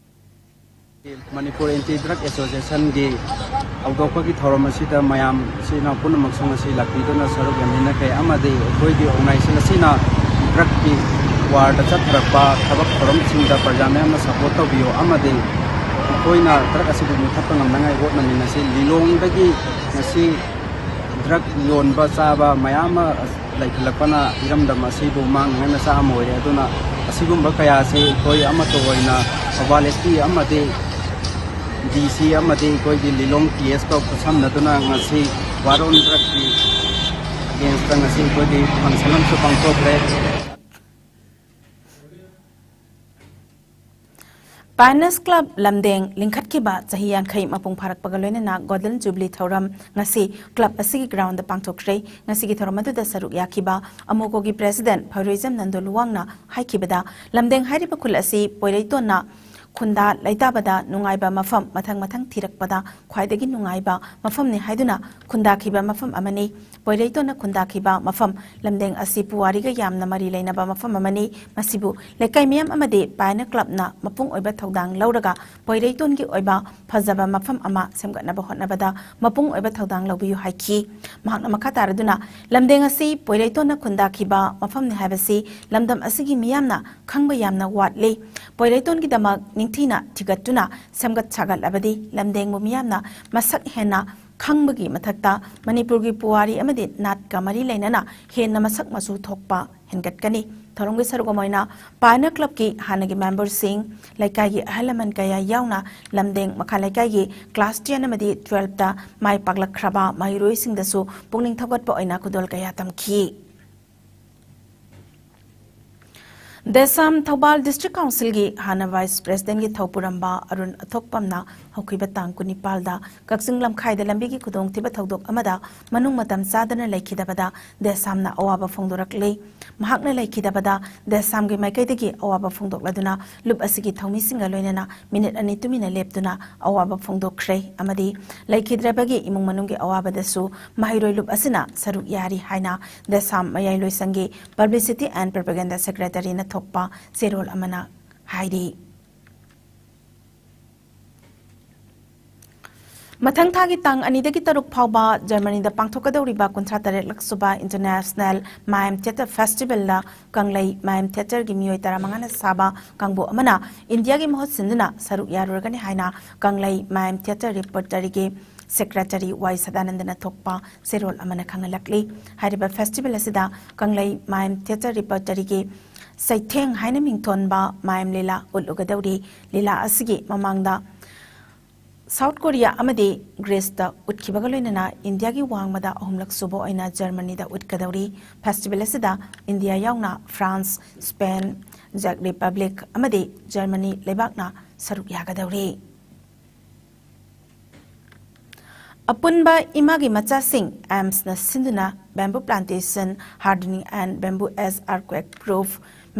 Manipur Anti Drug Associationꯒꯤ ꯍꯧꯗꯣꯛꯄꯒꯤ ꯊꯧꯔꯝ ꯑꯁꯤꯗ ꯃꯌꯥꯝ ꯏꯆꯤꯜ ꯏꯅꯥꯎ ꯄꯨꯝꯅꯃꯛꯁꯨ ꯉꯁꯤ ꯂꯥꯛꯄꯤꯗꯨꯅ ꯁꯔꯨꯛ ꯌꯥꯃꯤꯟꯅꯈ꯭ꯔꯦ ꯑꯃꯗꯤ ꯑꯩꯈꯣꯏꯒꯤ organization ꯑꯁꯤꯅ ꯗ꯭ꯔꯛꯀꯤ ꯋꯥꯔꯗ ꯆꯠꯊꯔꯛꯄ ꯊꯕꯛ ꯊꯧꯔꯝꯁꯤꯡꯗ ꯄ꯭ꯔꯖꯥ ꯃꯌꯥꯝꯅ ꯁꯄꯣꯔꯠ ꯇꯧꯕꯤꯌꯨ ꯑꯃꯗꯤ ꯑꯩꯈꯣꯏꯅ ꯗ꯭ꯔꯛ ꯑꯁꯤꯕꯨ ꯃꯨꯊꯠꯄ ꯉꯝꯅꯉꯥꯏ ꯍꯣꯠꯅꯃꯤꯟꯅꯁꯤ꯫ ꯂꯤꯂꯣꯡꯗꯒꯤ ꯉꯁꯤ ꯗ꯭ꯔꯛ ꯌꯣꯟꯕ ꯆꯥꯕ ꯃꯌꯥꯝ ꯑꯃ ꯂꯩꯈꯠꯂꯛꯄꯅ ꯏꯔꯝꯗꯝ ꯑꯁꯤꯕꯨ ꯃꯥꯡꯅꯤꯡꯉꯥꯏ ꯃꯆꯥꯛ ꯑꯃ ꯑꯣꯏꯔꯦ꯫ ꯑꯗꯨꯅ ꯑꯁꯤꯒꯨꯝꯕ ꯀꯌꯥ ꯑꯁꯤ ꯑꯩꯈꯣꯏ ꯑꯃꯠꯇ ꯑꯣꯏꯅ ꯊꯧꯕꯥꯜ ꯑꯦꯁ ꯄꯤ ꯑꯃꯗꯤ ꯗꯤ ꯁꯤ ꯑꯃꯗꯤ ꯑꯩꯈꯣꯏꯒꯤ ꯂꯤꯂꯣꯡ ꯄꯤ ꯑꯦꯁꯀ ꯈꯨꯠꯁꯝꯅꯗꯨꯅ ꯉꯁꯤ ꯋꯥꯔ ꯑꯣꯟ ꯗ꯭ꯔꯛꯀꯤ ꯑꯦꯒꯦꯟꯁꯇ ꯉꯁꯤ ꯑꯩꯈꯣꯏꯒꯤ ꯐꯪꯁꯟ ꯑꯃꯁꯨ ꯄꯥꯡꯊꯣꯛꯈ꯭ꯔꯦ꯫ ꯄꯥꯏꯅꯁ ꯀ꯭ꯂꯕ ꯂꯝꯗꯦꯡ ꯂꯤꯡꯈꯠꯈꯤꯕ ꯆꯍꯤ ꯌꯥꯡꯈꯩ ꯃꯄꯨꯡ ꯐꯥꯔꯛꯄꯒ ꯂꯣꯏꯅꯅ ꯒꯣꯜꯗꯟ ꯖꯨꯕꯤꯂꯤ ꯊꯧꯔꯝ ꯉꯁꯤ ꯀ꯭ꯂꯕ ꯑꯁꯤꯒꯤ ꯒ꯭ꯔꯥꯎꯟꯗ ꯄꯥꯡꯊꯣꯛꯈ꯭ꯔꯦ꯫ ꯉꯁꯤꯒꯤ ꯊꯧꯔꯝ ꯑꯗꯨꯗ ꯁꯔꯨꯛ ꯌꯥꯈꯤꯕ ꯑꯃꯣꯀꯣꯒꯤ ꯄ꯭ꯔꯦꯁꯤꯗꯦꯟꯠ ꯐꯩꯔꯣꯏꯖꯝ ꯅꯟꯗꯣ ꯂꯨꯋꯥꯡꯅ ꯍꯥꯏꯈꯤꯕꯗ, ꯂꯝꯗꯦꯡ ꯍꯥꯏꯔꯤꯕ ꯈꯨꯜ ꯑꯁꯤ ꯄꯣꯏꯔꯩꯇꯣꯟꯅ ꯈꯨꯟꯗꯥ ꯂꯩꯇꯥꯕꯗ ꯅꯨꯡꯉꯥꯏꯕ ꯃꯐꯝ ꯃꯊꯪ ꯃꯊꯪ ꯊꯤꯔꯛꯄꯗ ꯈ꯭ꯋꯥꯏꯗꯒꯤ ꯅꯨꯡꯉꯥꯏꯕ ꯃꯐꯝꯅꯤ ꯍꯥꯏꯗꯨꯅ ꯈꯨꯟꯗꯥꯈꯤꯕ ꯃꯐꯝ ꯑꯃꯅꯤ꯫ ꯄꯣꯏꯔꯩꯇꯣꯟꯅ ꯈꯨꯟꯗꯥꯈꯤꯕ ꯃꯐꯝ ꯂꯝꯗꯦꯡ ꯑꯁꯤ ꯄꯨꯋꯥꯔꯤꯒ ꯌꯥꯝꯅ ꯃꯔꯤ ꯂꯩꯅꯕ ꯃꯐꯝ ꯑꯃꯅꯤ꯫ ꯃꯁꯤꯕꯨ ꯂꯩꯀꯥꯏ ꯃꯤꯌꯥꯝ ꯑꯃꯗꯤ ꯄꯥꯏꯅ ꯀ꯭ꯂꯕꯅ ꯃꯄꯨꯡ ꯑꯣꯏꯕ ꯊꯧꯗꯥꯡ ꯂꯧꯔꯒ ꯄꯣꯏꯔꯩꯇꯣꯟꯒꯤ ꯑꯣꯏꯕ ꯐꯖꯕ ꯃꯐꯝ ꯑꯃ ꯁꯦꯝꯒꯠꯅꯕ ꯍꯣꯠꯅꯕꯗ ꯃꯄꯨꯡ ꯑꯣꯏꯕ ꯊꯧꯗꯥꯡ ꯂꯧꯕꯤꯌꯨ ꯍꯥꯏꯈꯤ꯫ ꯃꯍꯥꯛꯅ ꯃꯈꯥ ꯇꯥꯔꯗꯨꯅ, ꯂꯝꯗꯦꯡ ꯑꯁꯤ ꯄꯣꯏꯔꯩꯇꯣꯟꯅ ꯈꯨꯟꯗꯥꯈꯤꯕ ꯃꯐꯝꯅꯤ ꯍꯥꯏꯕꯁꯤ ꯂꯝꯗꯝ ꯑꯁꯤꯒꯤ ꯃꯤꯌꯥꯝꯅ ꯈꯪꯕ ꯌꯥꯝꯅ ꯋꯥꯠꯂꯤ꯫ ꯄꯣꯏꯔꯩꯇꯣꯟꯒꯤꯗꯃꯛ ꯅꯤꯡꯊꯤꯅ ꯊꯤꯒꯠꯇꯨꯅ ꯁꯦꯝꯒꯠ ꯁꯥꯒꯠꯂꯕꯗꯤ ꯂꯝꯗꯦꯡꯕꯨ ꯃꯤꯌꯥꯝꯅ ꯃꯁꯛ ꯍꯦꯟꯅ ꯈꯪꯕꯒꯤ ꯃꯊꯛꯇ ꯃꯅꯤꯄꯨꯔꯒꯤ ꯄꯨꯋꯥꯔꯤ ꯑꯃꯗꯤ ꯅꯥꯠꯀ ꯃꯔꯤ ꯂꯩꯅꯅ ꯍꯦꯟꯅ ꯃꯁꯛ ꯃꯆꯨ ꯊꯣꯛꯄ ꯍꯦꯟꯒꯠꯀꯅꯤ꯫ ꯊꯧꯔꯝꯒꯤ ꯁꯔꯨꯛ ꯑꯃ ꯑꯣꯏꯅ ꯄꯥꯏꯅ ꯀ꯭ꯂꯕꯀꯤ ꯍꯥꯟꯅꯒꯤ ꯃꯦꯝꯕꯔꯁꯤꯡ, ꯂꯩꯀꯥꯏꯒꯤ ꯑꯍꯜ ꯂꯃꯟ ꯀꯌꯥ ꯌꯥꯎꯅ ꯂꯝꯗꯦꯡ ꯃꯈꯥ ꯂꯩꯀꯥꯏꯒꯤ ꯀ꯭ꯂꯥꯁ ꯇꯦꯟ ꯑꯃꯗꯤ ꯇꯨꯋꯦꯜꯐꯇ ꯃꯥꯏ ꯄꯥꯛꯂꯛꯈ꯭ꯔꯕ ꯃꯍꯩꯔꯣꯏꯁꯤꯡꯗꯁꯨ ꯄꯨꯛꯅꯤꯡ ꯊꯧꯒꯠꯄ ꯑꯣꯏꯅ ꯈꯨꯗꯣꯜ ꯀꯌꯥ ꯇꯝꯈꯤ꯫ ꯗꯦꯁꯥꯝ ꯊꯧꯕꯥꯜ ꯗꯤꯁꯇ꯭ꯔꯤꯛ ꯀꯥꯎꯟꯁꯤꯜꯒꯤ ꯍꯥꯟꯅ ꯚꯥꯏꯁ ꯄ꯭ꯔꯦꯁꯤꯗꯦꯟꯠꯀꯤ ꯊꯧꯄꯨꯔꯝꯕ ꯑꯔꯨꯟ ꯑꯊꯣꯛꯄꯝꯅ ꯍꯧꯈꯤꯕ ꯇꯥꯡ ꯀꯨꯟꯅꯤꯄꯥꯜꯗ ꯀꯛꯆꯤꯡ ꯂꯝꯈꯥꯏꯗ ꯂꯝꯕꯤꯒꯤ ꯈꯨꯗꯣꯡꯊꯤꯕ ꯊꯧꯗꯣꯛ ꯑꯃꯗ ꯃꯅꯨꯡ ꯃꯇꯝ ꯆꯥꯗꯅ ꯂꯩꯈꯤꯗꯕꯗ ꯗꯦꯁꯥꯝꯅ ꯑꯋꯥꯕ ꯐꯣꯡꯗꯣꯔꯛꯂꯤ꯫ ꯃꯍꯥꯛꯅ ꯂꯩꯈꯤꯗꯕꯗ ꯗꯦꯁꯥꯝꯒꯤ ꯃꯥꯏꯀꯩꯗꯒꯤ ꯑꯋꯥꯕ ꯐꯣꯡꯗꯣꯛꯂꯗꯨꯅ ꯂꯨꯞ ꯑꯁꯤꯒꯤ ꯊꯧꯃꯤꯁꯤꯡꯒ ꯂꯣꯏꯅꯅ ꯃꯤꯅꯤꯠ ꯑꯅꯤ ꯇꯨꯃꯤꯟꯅ ꯂꯦꯞꯇꯨꯅ ꯑꯋꯥꯕ ꯐꯣꯡꯗꯣꯛꯈ꯭ꯔꯦ ꯑꯃꯗꯤ ꯂꯩꯈꯤꯗ꯭ꯔꯕꯒꯤ ꯏꯃꯨꯡ ꯃꯅꯨꯡꯒꯤ ꯑꯋꯥꯕꯗꯁꯨ ꯃꯍꯩꯔꯣꯏ ꯂꯨꯞ ꯑꯁꯤꯅ ꯁꯔꯨꯛ ꯌꯥꯔꯤ ꯍꯥꯏꯅ ꯗꯦꯁꯥꯝ ꯃꯌꯥꯏ ꯂꯣꯏꯁꯪꯒꯤ Publicity and Propaganda Secretaryꯅ ꯊꯣꯛꯄ ꯆꯦꯔꯣꯜ ꯑꯃꯅ ꯍꯥꯏꯔꯤ꯫ ꯃꯊꯪ ꯊꯥꯒꯤ ꯇꯥꯡ ꯑꯅꯤꯗꯒꯤ ꯇꯔꯨꯛ ꯐꯥꯎꯕ ꯖꯔꯃꯅꯤꯗ ꯄꯥꯡꯊꯣꯛꯀꯗꯧꯔꯤꯕ ꯀꯨꯟꯊ꯭ꯔꯥ ꯇꯔꯦꯠꯂꯛ ꯁꯨꯕ ꯏꯟꯇꯔꯅꯦꯁꯅꯦꯜ ꯃꯥꯏꯝ ꯊꯤꯌꯦꯇꯔ ꯐꯦꯁꯇꯤꯚꯦꯜꯗ ꯀꯪꯂꯩ ꯃꯥꯏꯝ ꯊꯤꯌꯦꯇꯔꯒꯤ ꯃꯤꯑꯣꯏ ꯇꯔꯥꯃꯉꯥꯅ ꯁꯥꯕ ꯀꯥꯡꯕꯨ ꯑꯃꯅ ꯏꯟꯗꯤꯌꯥꯒꯤ ꯃꯍꯨꯠ ꯁꯤꯟꯗꯨꯅ ꯁꯔꯨꯛ ꯌꯥꯔꯨꯔꯒꯅꯤ ꯍꯥꯏꯅ ꯀꯪꯂꯩ ꯃꯥꯏꯝ ꯊꯤꯌꯦꯇꯔ ꯔꯤꯄꯔꯇꯔꯤꯒꯤ ꯁꯦꯀ꯭ꯔꯦꯇꯔꯤ ꯋꯥꯏ ꯁꯗꯥꯅꯟꯗꯅ ꯊꯣꯛꯄ ꯆꯦꯔꯣꯜ ꯑꯃꯅ ꯈꯪꯍꯜꯂꯛꯂꯤ꯫ ꯍꯥꯏꯔꯤꯕ ꯐꯦꯁꯇꯤꯚꯦꯜ ꯑꯁꯤꯗ ꯀꯪꯂꯩ ꯃꯥꯏꯝ ꯊꯤꯌꯦꯇꯔ ꯔꯤꯄꯔꯇꯔꯤꯒꯤ ꯆꯩꯊꯦꯡ ꯍꯥꯏꯅ ꯃꯤꯡꯊꯣꯟꯕ ꯃꯥꯏꯝ ꯂꯤꯂꯥ ꯎꯠꯂꯨꯒꯗꯧꯔꯤ꯫ ꯂꯤꯂꯥ ꯑꯁꯤꯒꯤ ꯃꯃꯥꯡꯗ ꯁꯥꯎꯠ ꯀꯣꯔꯤꯌꯥ ꯑꯃꯗꯤ ꯒ꯭ꯔꯤꯁꯇ ꯎꯠꯈꯤꯕꯒ ꯂꯣꯏꯅꯅ ꯏꯟꯗꯤꯌꯥꯒꯤ ꯋꯥꯡꯃꯗ ꯑꯍꯨꯝꯂꯛ ꯁꯨꯕ ꯑꯣꯏꯅ ꯖꯔꯃꯅꯤꯗ ꯎꯠꯀꯗꯧꯔꯤ꯫ ꯐꯦꯁꯇꯤꯚꯦꯜ ꯑꯁꯤꯗ ꯏꯟꯗꯤꯌꯥ ꯌꯥꯎꯅ ꯐ꯭ꯔꯥꯟꯁ, ꯁ꯭ꯄꯦꯟ, ꯖꯦꯛ ꯔꯤꯄꯕ꯭ꯂꯤꯛ ꯑꯃꯗꯤ ꯖꯔꯃꯅꯤ ꯂꯩꯕꯥꯛꯅ ꯁꯔꯨꯛ ꯌꯥꯒꯗꯧꯔꯤ꯫ ꯑꯄꯨꯟꯕ ꯏꯃꯥꯒꯤ ꯃꯆꯥꯁꯤꯡ ꯑꯦꯝꯁꯅ ꯁꯤꯟꯗꯨꯅ bamboo plantation, hardening and bamboo as earthquake proof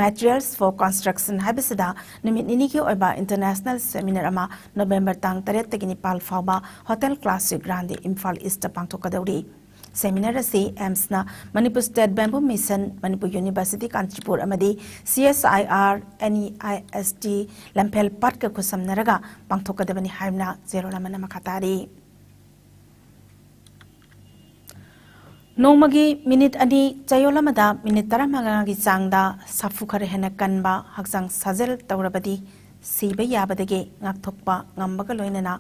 materials for construction ꯍꯥꯏꯕꯁꯤꯗ ꯅꯨꯃꯤꯠ ꯅꯤꯅꯤꯒꯤ ꯑꯣꯏꯕ ꯏꯟꯇꯔꯅꯦꯁꯅꯦꯜ ꯁꯦꯃꯤꯅꯥꯔ ꯑꯃ ꯅꯣꯕꯦꯝꯕꯔ ꯇꯥꯡ ꯇꯔꯦꯠꯇꯒꯤ ꯅꯤꯄꯥꯜ ꯐꯥꯎꯕ hotel classic grande Imphal east ꯄꯥꯡꯊꯣꯛꯀꯗꯧꯔꯤ꯫ ꯁꯦꯃꯤꯅꯥꯔ ꯑꯁꯤ ꯑꯦꯝꯁꯅ Manipur state bamboo mission, Manipur university Canchipur ꯑꯃꯗꯤ C S I R, N E I S T Lamphel ꯄꯥꯠꯀ ꯈꯨꯠꯁꯝꯅꯔꯒ ꯄꯥꯡꯊꯣꯛꯀꯗꯕꯅꯤ ꯍꯥꯏꯕꯅ ꯆꯦꯔꯣꯜ ꯑꯃꯅ ꯃꯈꯥ ꯇꯥꯔꯤ꯫ ꯅꯣꯡꯃꯒꯤ ꯃꯤꯅꯤꯠ ꯑꯅꯤ ꯆꯌꯣꯜ ꯑꯃꯗ ꯃꯤꯅꯤꯠ ꯇꯔꯥꯃꯉꯥꯒꯤ ꯆꯥꯡꯗ ꯁꯥꯐꯨ ꯈꯔ ꯍꯦꯟꯅ ꯀꯟꯕ ꯍꯛꯆꯥꯡ ꯁꯥꯖꯦꯜ ꯇꯧꯔꯕꯗꯤ ꯁꯤꯕ ꯌꯥꯕꯗꯒꯤ ꯉꯥꯛꯊꯣꯛꯄ ꯉꯝꯕꯒ ꯂꯣꯏꯅꯅ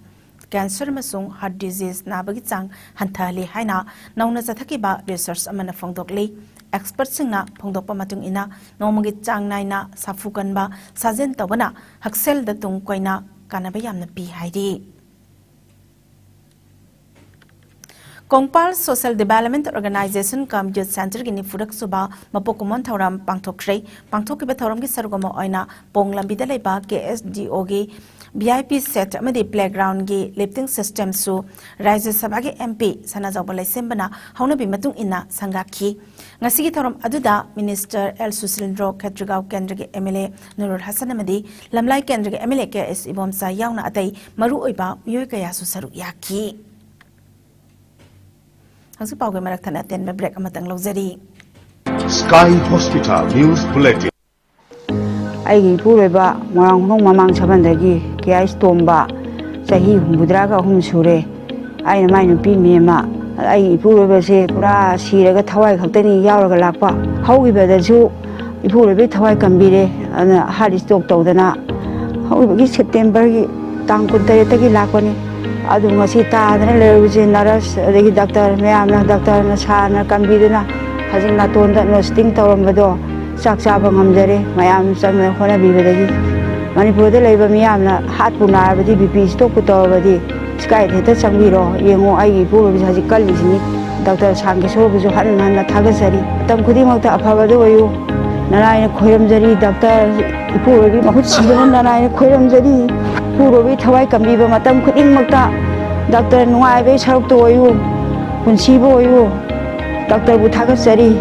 ꯀꯦꯟꯁꯔ ꯑꯃꯁꯨꯡ ꯍꯥꯔꯠ ꯗꯤꯖꯤꯖ ꯅꯥꯕꯒꯤ ꯆꯥꯡ ꯍꯟꯊꯍꯜꯂꯤ ꯍꯥꯏꯅ ꯅꯧꯅ ꯆꯠꯊꯈꯤꯕ ꯔꯤꯁꯔꯆ ꯑꯃꯅ ꯐꯣꯡꯗꯣꯛꯂꯤ꯫ ꯑꯦꯛꯁꯄꯔꯠꯁꯤꯡꯅ ꯐꯣꯡꯗꯣꯛꯄ ꯃꯇꯨꯡ ꯏꯟꯅ ꯅꯣꯡꯃꯒꯤ ꯆꯥꯡ ꯅꯥꯏꯅ ꯁꯥꯐꯨ ꯀꯟꯕ ꯁꯥꯖꯦꯜ ꯇꯧꯕꯅ ꯍꯛꯁꯦꯜꯗ ꯇꯨꯡ ꯀꯣꯏꯅ ꯀꯥꯟꯅꯕ ꯌꯥꯝꯅ ꯄꯤ ꯍꯥꯏꯔꯤ꯫ ꯀꯣꯡꯄꯥꯜ ꯁꯣꯁꯦꯜ ꯗꯤꯚꯦꯂꯞꯃꯦꯟꯠ ꯑꯣꯔꯒꯅꯥꯏꯖꯦꯁꯟ ꯀꯝ ꯌꯨꯠ ꯁꯦꯟꯇꯔꯒꯤ ꯅꯤꯐꯨꯔꯛ ꯁꯨꯕ ꯃꯄꯣꯛ ꯀꯨꯝꯑꯣꯟ ꯊꯧꯔꯝ ꯄꯥꯡꯊꯣꯛꯈ꯭ꯔꯦ꯫ ꯄꯥꯡꯊꯣꯛꯈꯤꯕ ꯊꯧꯔꯝꯒꯤ ꯁꯔꯨꯛ ꯑꯃ ꯑꯣꯏꯅ ꯄꯣꯡ ꯂꯝꯕꯤꯗ ꯂꯩꯕ ꯀꯦ ꯑꯦꯁ ꯗꯤ ꯑꯣꯒꯤ ꯚꯤ ꯑꯥꯏ ꯄꯤ ꯁꯦꯠ ꯑꯃꯗꯤ ꯄ꯭ꯂꯦꯒ꯭ꯔꯥꯎꯟꯒꯤ ꯂꯤꯐꯇꯤꯡ ꯁꯤꯁꯇꯦꯝꯁꯨ ꯔꯥꯖ꯭ꯌ ꯁꯚꯥꯒꯤ ꯑꯦꯝ ꯄꯤ ꯁꯅꯥꯖꯥꯎꯕ ꯂꯩꯁꯦꯝꯕꯅ ꯍꯧꯅꯕꯤ ꯃꯇꯨꯡ ꯏꯟꯅ ꯁꯪꯒꯥꯈꯤ꯫ ꯉꯁꯤꯒꯤ ꯊꯧꯔꯝ ꯑꯗꯨꯗ ꯃꯤꯅꯤꯁꯇꯔ ꯑꯦꯜ ꯁꯨꯁꯤꯜꯗ꯭ꯔꯣ, ꯈꯦꯇ꯭ꯔꯤꯒꯥꯎ ꯀꯦꯟꯗ꯭ꯔꯒꯤ ꯑꯦꯝ ꯑꯦꯜ ꯑꯦ ꯅꯨꯔꯨꯜ ꯍꯁꯟ ꯑꯃꯗꯤ ꯂꯝꯂꯥꯏ ꯀꯦꯟꯗ꯭ꯔꯒꯤ ꯑꯦꯝ ꯑꯦꯜ ꯑꯦ ꯀꯦ ꯑꯦꯁ ꯏꯕꯣꯝꯆꯥ ꯌꯥꯎꯅ ꯑꯇꯩ ꯃꯔꯨꯑꯣꯏꯕ ꯃꯤꯑꯣꯏ ꯀꯌꯥꯁꯨ ꯁꯔꯨꯛ ꯌꯥꯈꯤ꯫ ꯍꯧꯖꯤꯛ ꯄꯥꯎꯒꯤ ꯃꯔꯛ ꯊꯠꯅ ꯑꯇꯦꯟꯕ ꯕ꯭ꯔꯦꯛ ꯑꯃꯇꯪ ꯂꯧꯖꯔꯤ꯫ Sky Hospital News Bulletin. ꯑꯩꯒꯤ ꯏꯄꯨꯔꯣꯏꯕ ꯃꯣꯏꯔꯥꯡ ꯈꯨꯅꯧ ꯃꯃꯥꯡ ꯁꯕꯟꯗꯒꯤ ꯀꯦ ꯑꯩꯆ ꯇꯣꯝꯕ, ꯆꯍꯤ ꯍꯨꯝꯐꯨꯇꯔꯥꯒ ꯑꯍꯨꯝ ꯁꯨꯔꯦ꯫ ꯑꯩꯅ ꯃꯥꯏ ꯅꯨꯄꯤ ꯃꯦꯝꯃ, ꯑꯩ ꯏꯄꯨꯔꯣꯏꯕꯁꯦ ꯄꯨꯔꯥ ꯁꯤꯔꯒ ꯊꯋꯥꯏ ꯈꯛꯇꯅꯤ ꯌꯥꯎꯔꯒ ꯂꯥꯛꯄ꯫ ꯍꯧꯈꯤꯕꯗꯁꯨ ꯏꯄꯨꯔꯣꯏꯕꯒꯤ ꯊꯋꯥꯏ ꯀꯝꯕꯤꯔꯦ, ꯑꯗꯨꯅ heart stroke ꯇꯧꯗꯅ ꯍꯧꯈꯤꯕꯒꯤ Septemberꯒꯤ ꯇꯥꯡ ꯀꯨꯟꯇꯔꯦꯠꯇꯒꯤ ꯂꯥꯛꯄꯅꯤ꯫ ꯑꯗꯨ ꯉꯁꯤ ꯇꯥꯗꯅ ꯂꯩꯔꯨꯕꯁꯦ nurse ꯑꯗꯒꯤ doctor ꯃꯌꯥꯝꯅ, doctorꯅ, sirꯅ ꯀꯝꯕꯤꯗꯨꯅ ꯍꯧꯖꯤꯛ ꯅꯥꯇꯣꯟꯗ ꯅꯣꯁꯇꯤꯡ ꯇꯧꯔꯝꯕꯗꯣ ꯆꯥꯛ ꯆꯥꯕ ꯉꯝꯖꯔꯦ꯫ ꯃꯌꯥꯝ ꯆꯪꯗꯅ ꯍꯣꯠꯅꯕꯤꯕꯗꯒꯤ ꯃꯅꯤꯄꯨꯔꯗ ꯂꯩꯕ ꯃꯤꯌꯥꯝꯅ heartꯄꯨ ꯅꯥꯔꯕꯗꯤ, BP strokeꯄꯨ ꯇꯧꯔꯕꯗꯤ ꯁ꯭ꯀꯥꯏꯗ ꯍꯦꯛꯇ ꯆꯪꯕꯤꯔꯣ꯫ ꯌꯦꯡꯉꯣ, ꯑꯩꯒꯤ ꯏꯄꯨꯔꯣꯏꯕꯁꯦ ꯍꯧꯖꯤꯛ ꯀꯜꯂꯤꯁꯤꯅꯤ꯫ Doctor ꯁꯥꯝꯒꯦꯁꯣꯔꯕꯨꯁꯨ ꯍꯟꯅ ꯍꯟꯅ ꯊꯥꯒꯠꯆꯔꯤ꯫ ꯃꯇꯝ ꯈꯨꯗꯤꯡꯃꯛꯇ ꯑꯐꯕꯗ ꯑꯣꯏꯌꯨ꯫ ꯅꯅꯥꯏꯅ ꯈꯣꯏꯔꯝꯖꯔꯤ꯫ Doctor ꯏꯄꯨꯔꯣꯏꯕꯤ ꯃꯍꯨꯠ ꯁꯤꯗꯅ ꯅꯅꯥꯏꯅ ꯈꯣꯏꯔꯝꯖꯔꯤ꯫ ꯏꯄꯨꯔꯣꯏꯕꯤ ꯊꯋꯥꯏ ꯀꯝꯕꯤꯕ ꯃꯇꯝ ꯈꯨꯗꯤꯡꯃꯛꯇ doctor ꯅꯨꯡꯉꯥꯏꯕꯒꯤ ꯁꯔꯨꯛꯇ ꯑꯣꯏꯌꯨ꯫ ꯄꯨꯟꯁꯤꯕꯨ ꯑꯣꯏꯌꯨ꯫ Doctorꯕꯨ ꯊꯥꯒꯠꯆꯔꯤ꯫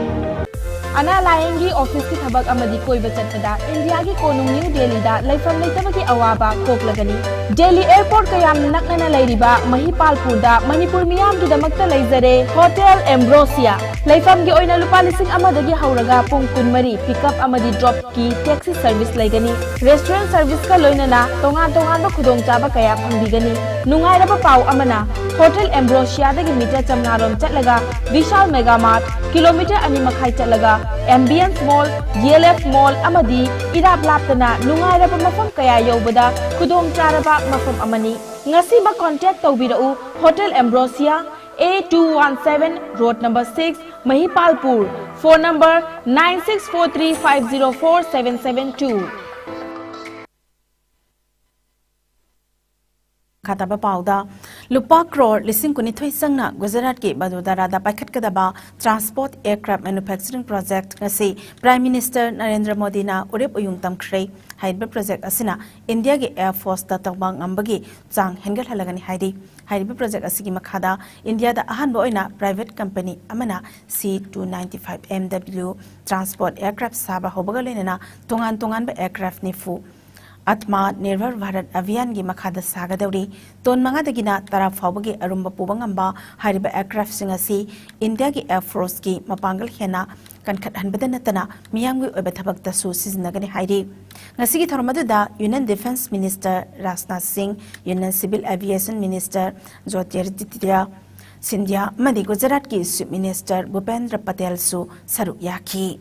ꯑꯅꯥ ꯂꯥꯌꯦꯡꯒꯤ ꯑꯣꯐꯤꯁꯀꯤ ꯊꯕꯛ ꯑꯃꯗꯤ ꯀꯣꯏꯕ ꯆꯠꯄꯗ ꯏꯟꯗꯤꯌꯥꯒꯤ ꯀꯣꯅꯨꯡ ꯅ꯭ꯌꯨ ꯗꯦꯜꯂꯤꯗ ꯂꯩꯐꯝ ꯂꯩꯇꯕꯒꯤ ꯑꯋꯥꯕ ꯀꯣꯛꯂꯒꯅꯤ꯫ ꯗꯦꯜꯂꯤ ꯑꯦꯌꯔꯄꯣꯔꯠꯀ ꯌꯥꯝꯅ ꯅꯛꯅꯅ ꯂꯩꯔꯤꯕ ꯃꯍꯤꯄꯥꯜꯄꯨꯔꯗ ꯃꯅꯤꯄꯨꯔ ꯃꯤꯌꯥꯝꯒꯤꯗꯃꯛꯇ ꯂꯩꯖꯔꯦ ꯍꯣꯇꯦꯜ ꯑꯦꯝꯕ꯭ꯔꯣꯁꯤꯌꯥ꯫ ꯂꯩꯐꯝꯒꯤ ꯑꯣꯏꯅ ꯂꯨꯄꯥ ꯂꯤꯁꯤꯡ ꯑꯃꯗꯒꯤ ꯍꯧꯔꯒ ꯄꯨꯡ ꯀꯨꯟꯃꯔꯤ ꯄꯤꯛꯑꯞ ꯑꯃꯗꯤ ꯗ꯭ꯔꯣꯞꯀꯤ ꯇꯦꯛꯁꯤ ꯁꯔꯚꯤꯁ ꯂꯩꯒꯅꯤ꯫ ꯔꯦꯁꯇꯨꯔꯦꯟ ꯁꯔꯚꯤꯁꯀ ꯂꯣꯏꯅꯅ ꯇꯣꯉꯥꯟ ꯇꯣꯉꯥꯟꯕ ꯈꯨꯗꯣꯡꯆꯥꯕ ꯀꯌꯥ ꯐꯪꯕꯤꯒꯅꯤ꯫ ꯅꯨꯡꯉꯥꯏꯔꯕ ꯄꯥꯎ ꯑꯃꯅ, ꯍꯣꯇꯦꯜ ꯑꯦꯝꯕ꯭ꯔꯣꯁꯤꯌꯥꯗꯒꯤ ꯃꯤꯇꯔ ꯆꯥꯝꯃꯉꯥ ꯔꯣꯝ ꯆꯠꯂꯒ ꯕꯤꯁꯥꯜ ꯃꯦꯒꯥ ꯃꯥꯔꯠ, ꯀꯤꯂꯣꯃꯤꯇꯔ ꯑꯅꯤ ꯃꯈꯥꯏ ꯆꯠꯂꯒ ꯑꯦꯝꯕꯤꯌꯟꯁ ꯃꯣꯜ, ꯗꯤ ꯑꯦꯜ ꯑꯦꯐ ꯃꯣꯜ ꯑꯃꯗꯤ ꯏꯔꯥꯞ ꯂꯥꯞꯇꯅ ꯅꯨꯡꯉꯥꯏꯔꯕ ꯃꯐꯝ ꯀꯌꯥ ꯌꯧꯕꯗ ꯈꯨꯗꯣꯡꯆꯥꯔꯕ ꯃꯐꯝ ꯑꯃꯅꯤ꯫ ꯉꯁꯤꯃꯛ ꯀꯣꯟꯇꯦꯛ ꯇꯧꯕꯤꯔꯛꯎ꯫ Hotel ambrosia, A two one seven, road number six, Mahipalpur, phone number nine six four three five zero four seven seven two꯫ ꯃꯈꯥ ꯇꯥꯕ ꯄꯥꯎꯗ, ꯂꯨꯄꯥ ꯀ꯭ꯔꯣꯔ ꯂꯤꯁꯤꯡ ꯀꯨꯟꯅꯤꯊꯣꯏ ꯆꯪꯅ ꯒꯨꯖꯔꯥꯠꯀꯤ ꯕꯗꯣꯗꯔꯥꯗ ꯄꯥꯏꯈꯠꯀꯗꯕ transport aircraft manufacturing project ꯉꯁꯤ Prime Minister ꯅꯔꯦꯟꯗ꯭ꯔ ꯃꯣꯗꯤꯅ ꯎꯔꯤꯞ ꯎꯌꯨꯡ ꯇꯝꯈ꯭ꯔꯦ꯫ ꯍꯥꯏꯔꯤꯕ project ꯑꯁꯤꯅ ꯏꯟꯗꯤꯌꯥꯒꯤ air forceꯇ ꯇꯧꯕ ꯉꯝꯕꯒꯤ ꯆꯥꯡ ꯍꯦꯟꯒꯠꯍꯜꯂꯒꯅꯤ ꯍꯥꯏꯔꯤ꯫ ꯍꯥꯏꯔꯤꯕ project ꯑꯁꯤꯒꯤ ꯃꯈꯥꯗ ꯏꯟꯗꯤꯌꯥꯗ ꯑꯍꯥꯟꯕ ꯑꯣꯏꯅ private company ꯑꯃꯅ C two ninety five M W transport aircraft ꯁꯥꯕ ꯍꯧꯕꯒ ꯂꯣꯏꯅꯅ ꯇꯣꯉꯥꯟ ꯇꯣꯉꯥꯟꯕ aircraft ꯅꯤꯐꯨ ꯑꯠꯃꯥ ꯅꯤꯔꯚꯔ ꯚꯥꯔꯠ ꯑꯚꯤꯌꯥꯟꯒꯤ ꯃꯈꯥꯗ ꯁꯥꯒꯗꯧꯔꯤ꯫ ꯇꯣꯟ ꯃꯉꯥꯗꯒꯤꯅ ꯇꯔꯥ ꯐꯥꯎꯕꯒꯤ ꯑꯔꯨꯝꯕ ꯄꯨꯕ ꯉꯝꯕ ꯍꯥꯏꯔꯤꯕ aircraftꯁꯤꯡ ꯑꯁꯤ ꯏꯟꯗꯤꯌꯥꯒꯤ air forceꯀꯤ ꯃꯄꯥꯡꯒꯜ ꯍꯦꯟꯅ ꯀꯟꯈꯠꯍꯟꯕꯗ ꯅꯠꯇꯅ ꯃꯤꯌꯥꯝꯒꯤ ꯑꯣꯏꯕ ꯊꯕꯛꯇꯁꯨ ꯁꯤꯖꯤꯟꯅꯒꯅꯤ ꯍꯥꯏꯔꯤ꯫ ꯉꯁꯤꯒꯤ ꯊꯧꯔꯝ ꯑꯗꯨꯗ Union Defence Minister ꯔꯥꯖꯅꯥꯊ ꯁꯤꯡ, Union Civil Aviation Minister ꯖ꯭ꯌꯣꯇꯤꯔꯥꯗꯤꯇ꯭ꯌ ꯁꯤꯟꯙ꯭ꯌꯥ ꯑꯃꯗꯤ ꯒꯨꯖꯔꯥꯠꯀꯤ Chief Minister ꯚꯨꯄꯦꯟꯗ꯭ꯔ ꯄꯇꯦꯜꯁꯨ ꯁꯔꯨꯛ ꯌꯥꯈꯤ꯫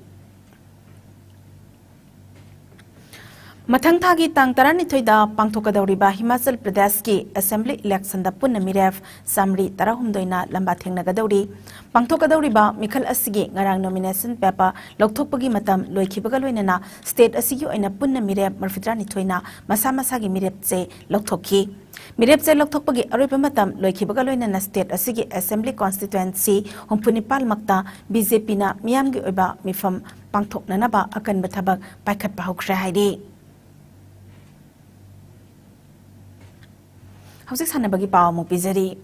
ꯃꯊꯪ ꯊꯥꯒꯤ ꯇꯥꯡ ꯇꯔꯥꯅꯤꯊꯣꯏꯗ ꯄꯥꯡꯊꯣꯛꯀꯗꯧꯔꯤꯕ ꯍꯤꯃꯥꯆꯜ ꯄ꯭ꯔꯗꯦꯁꯀꯤ Assembly election ꯗ ꯄꯨꯟꯅ ꯃꯤꯔꯦꯞ ꯆꯥꯃꯔꯤ ꯇꯔꯥꯍꯨꯝꯗꯣꯏꯅ ꯂꯝꯕꯥ ꯊꯦꯡꯅꯒꯗꯧꯔꯤ꯫ ꯄꯥꯡꯊꯣꯛꯀꯗꯧꯔꯤꯕ ꯃꯤꯈꯜ ꯑꯁꯤꯒꯤ ꯉꯔꯥꯡ nomination paper ꯂꯧꯊꯣꯛꯄꯒꯤ ꯃꯇꯝ ꯂꯣꯏꯈꯤꯕꯒ ꯂꯣꯏꯅꯅ state ꯑꯁꯤꯒꯤ ꯑꯣꯏꯅ ꯄꯨꯟꯅ ꯃꯤꯔꯦꯞ ꯃꯔꯤꯐꯨꯇꯔꯥꯅꯤꯊꯣꯏꯅ ꯃꯁꯥ ꯃꯁꯥꯒꯤ ꯃꯤꯔꯦꯞ ꯆꯦ ꯂꯧꯊꯣꯛꯈꯤ꯫ ꯃꯤꯔꯦꯞ ꯆꯦ ꯂꯧꯊꯣꯛꯄꯒꯤ ꯑꯔꯣꯏꯕ ꯃꯇꯝ ꯂꯣꯏꯈꯤꯕꯒ ꯂꯣꯏꯅꯅ state ꯑꯁꯤꯒꯤ Assembly constituency ꯍꯨꯝꯐꯨꯅꯤꯄꯥꯜ ꯃꯛꯇ BJP ꯅ ꯃꯤꯌꯥꯝꯒꯤ ꯑꯣꯏꯕ ꯃꯤꯐꯝ ꯄꯥꯡꯊꯣꯛꯅꯅꯕ ꯑꯀꯟꯕ ꯊꯕꯛ ꯄꯥꯏꯈꯠꯄ ꯍꯧꯈ꯭ꯔꯦ ꯍꯥꯏꯔꯤ꯫ ꯍꯧꯖꯤꯛ ꯁꯥꯟꯅꯕꯒꯤ ꯄꯥꯎ ꯑꯃꯨꯛ ꯄꯤꯖꯔꯤ꯫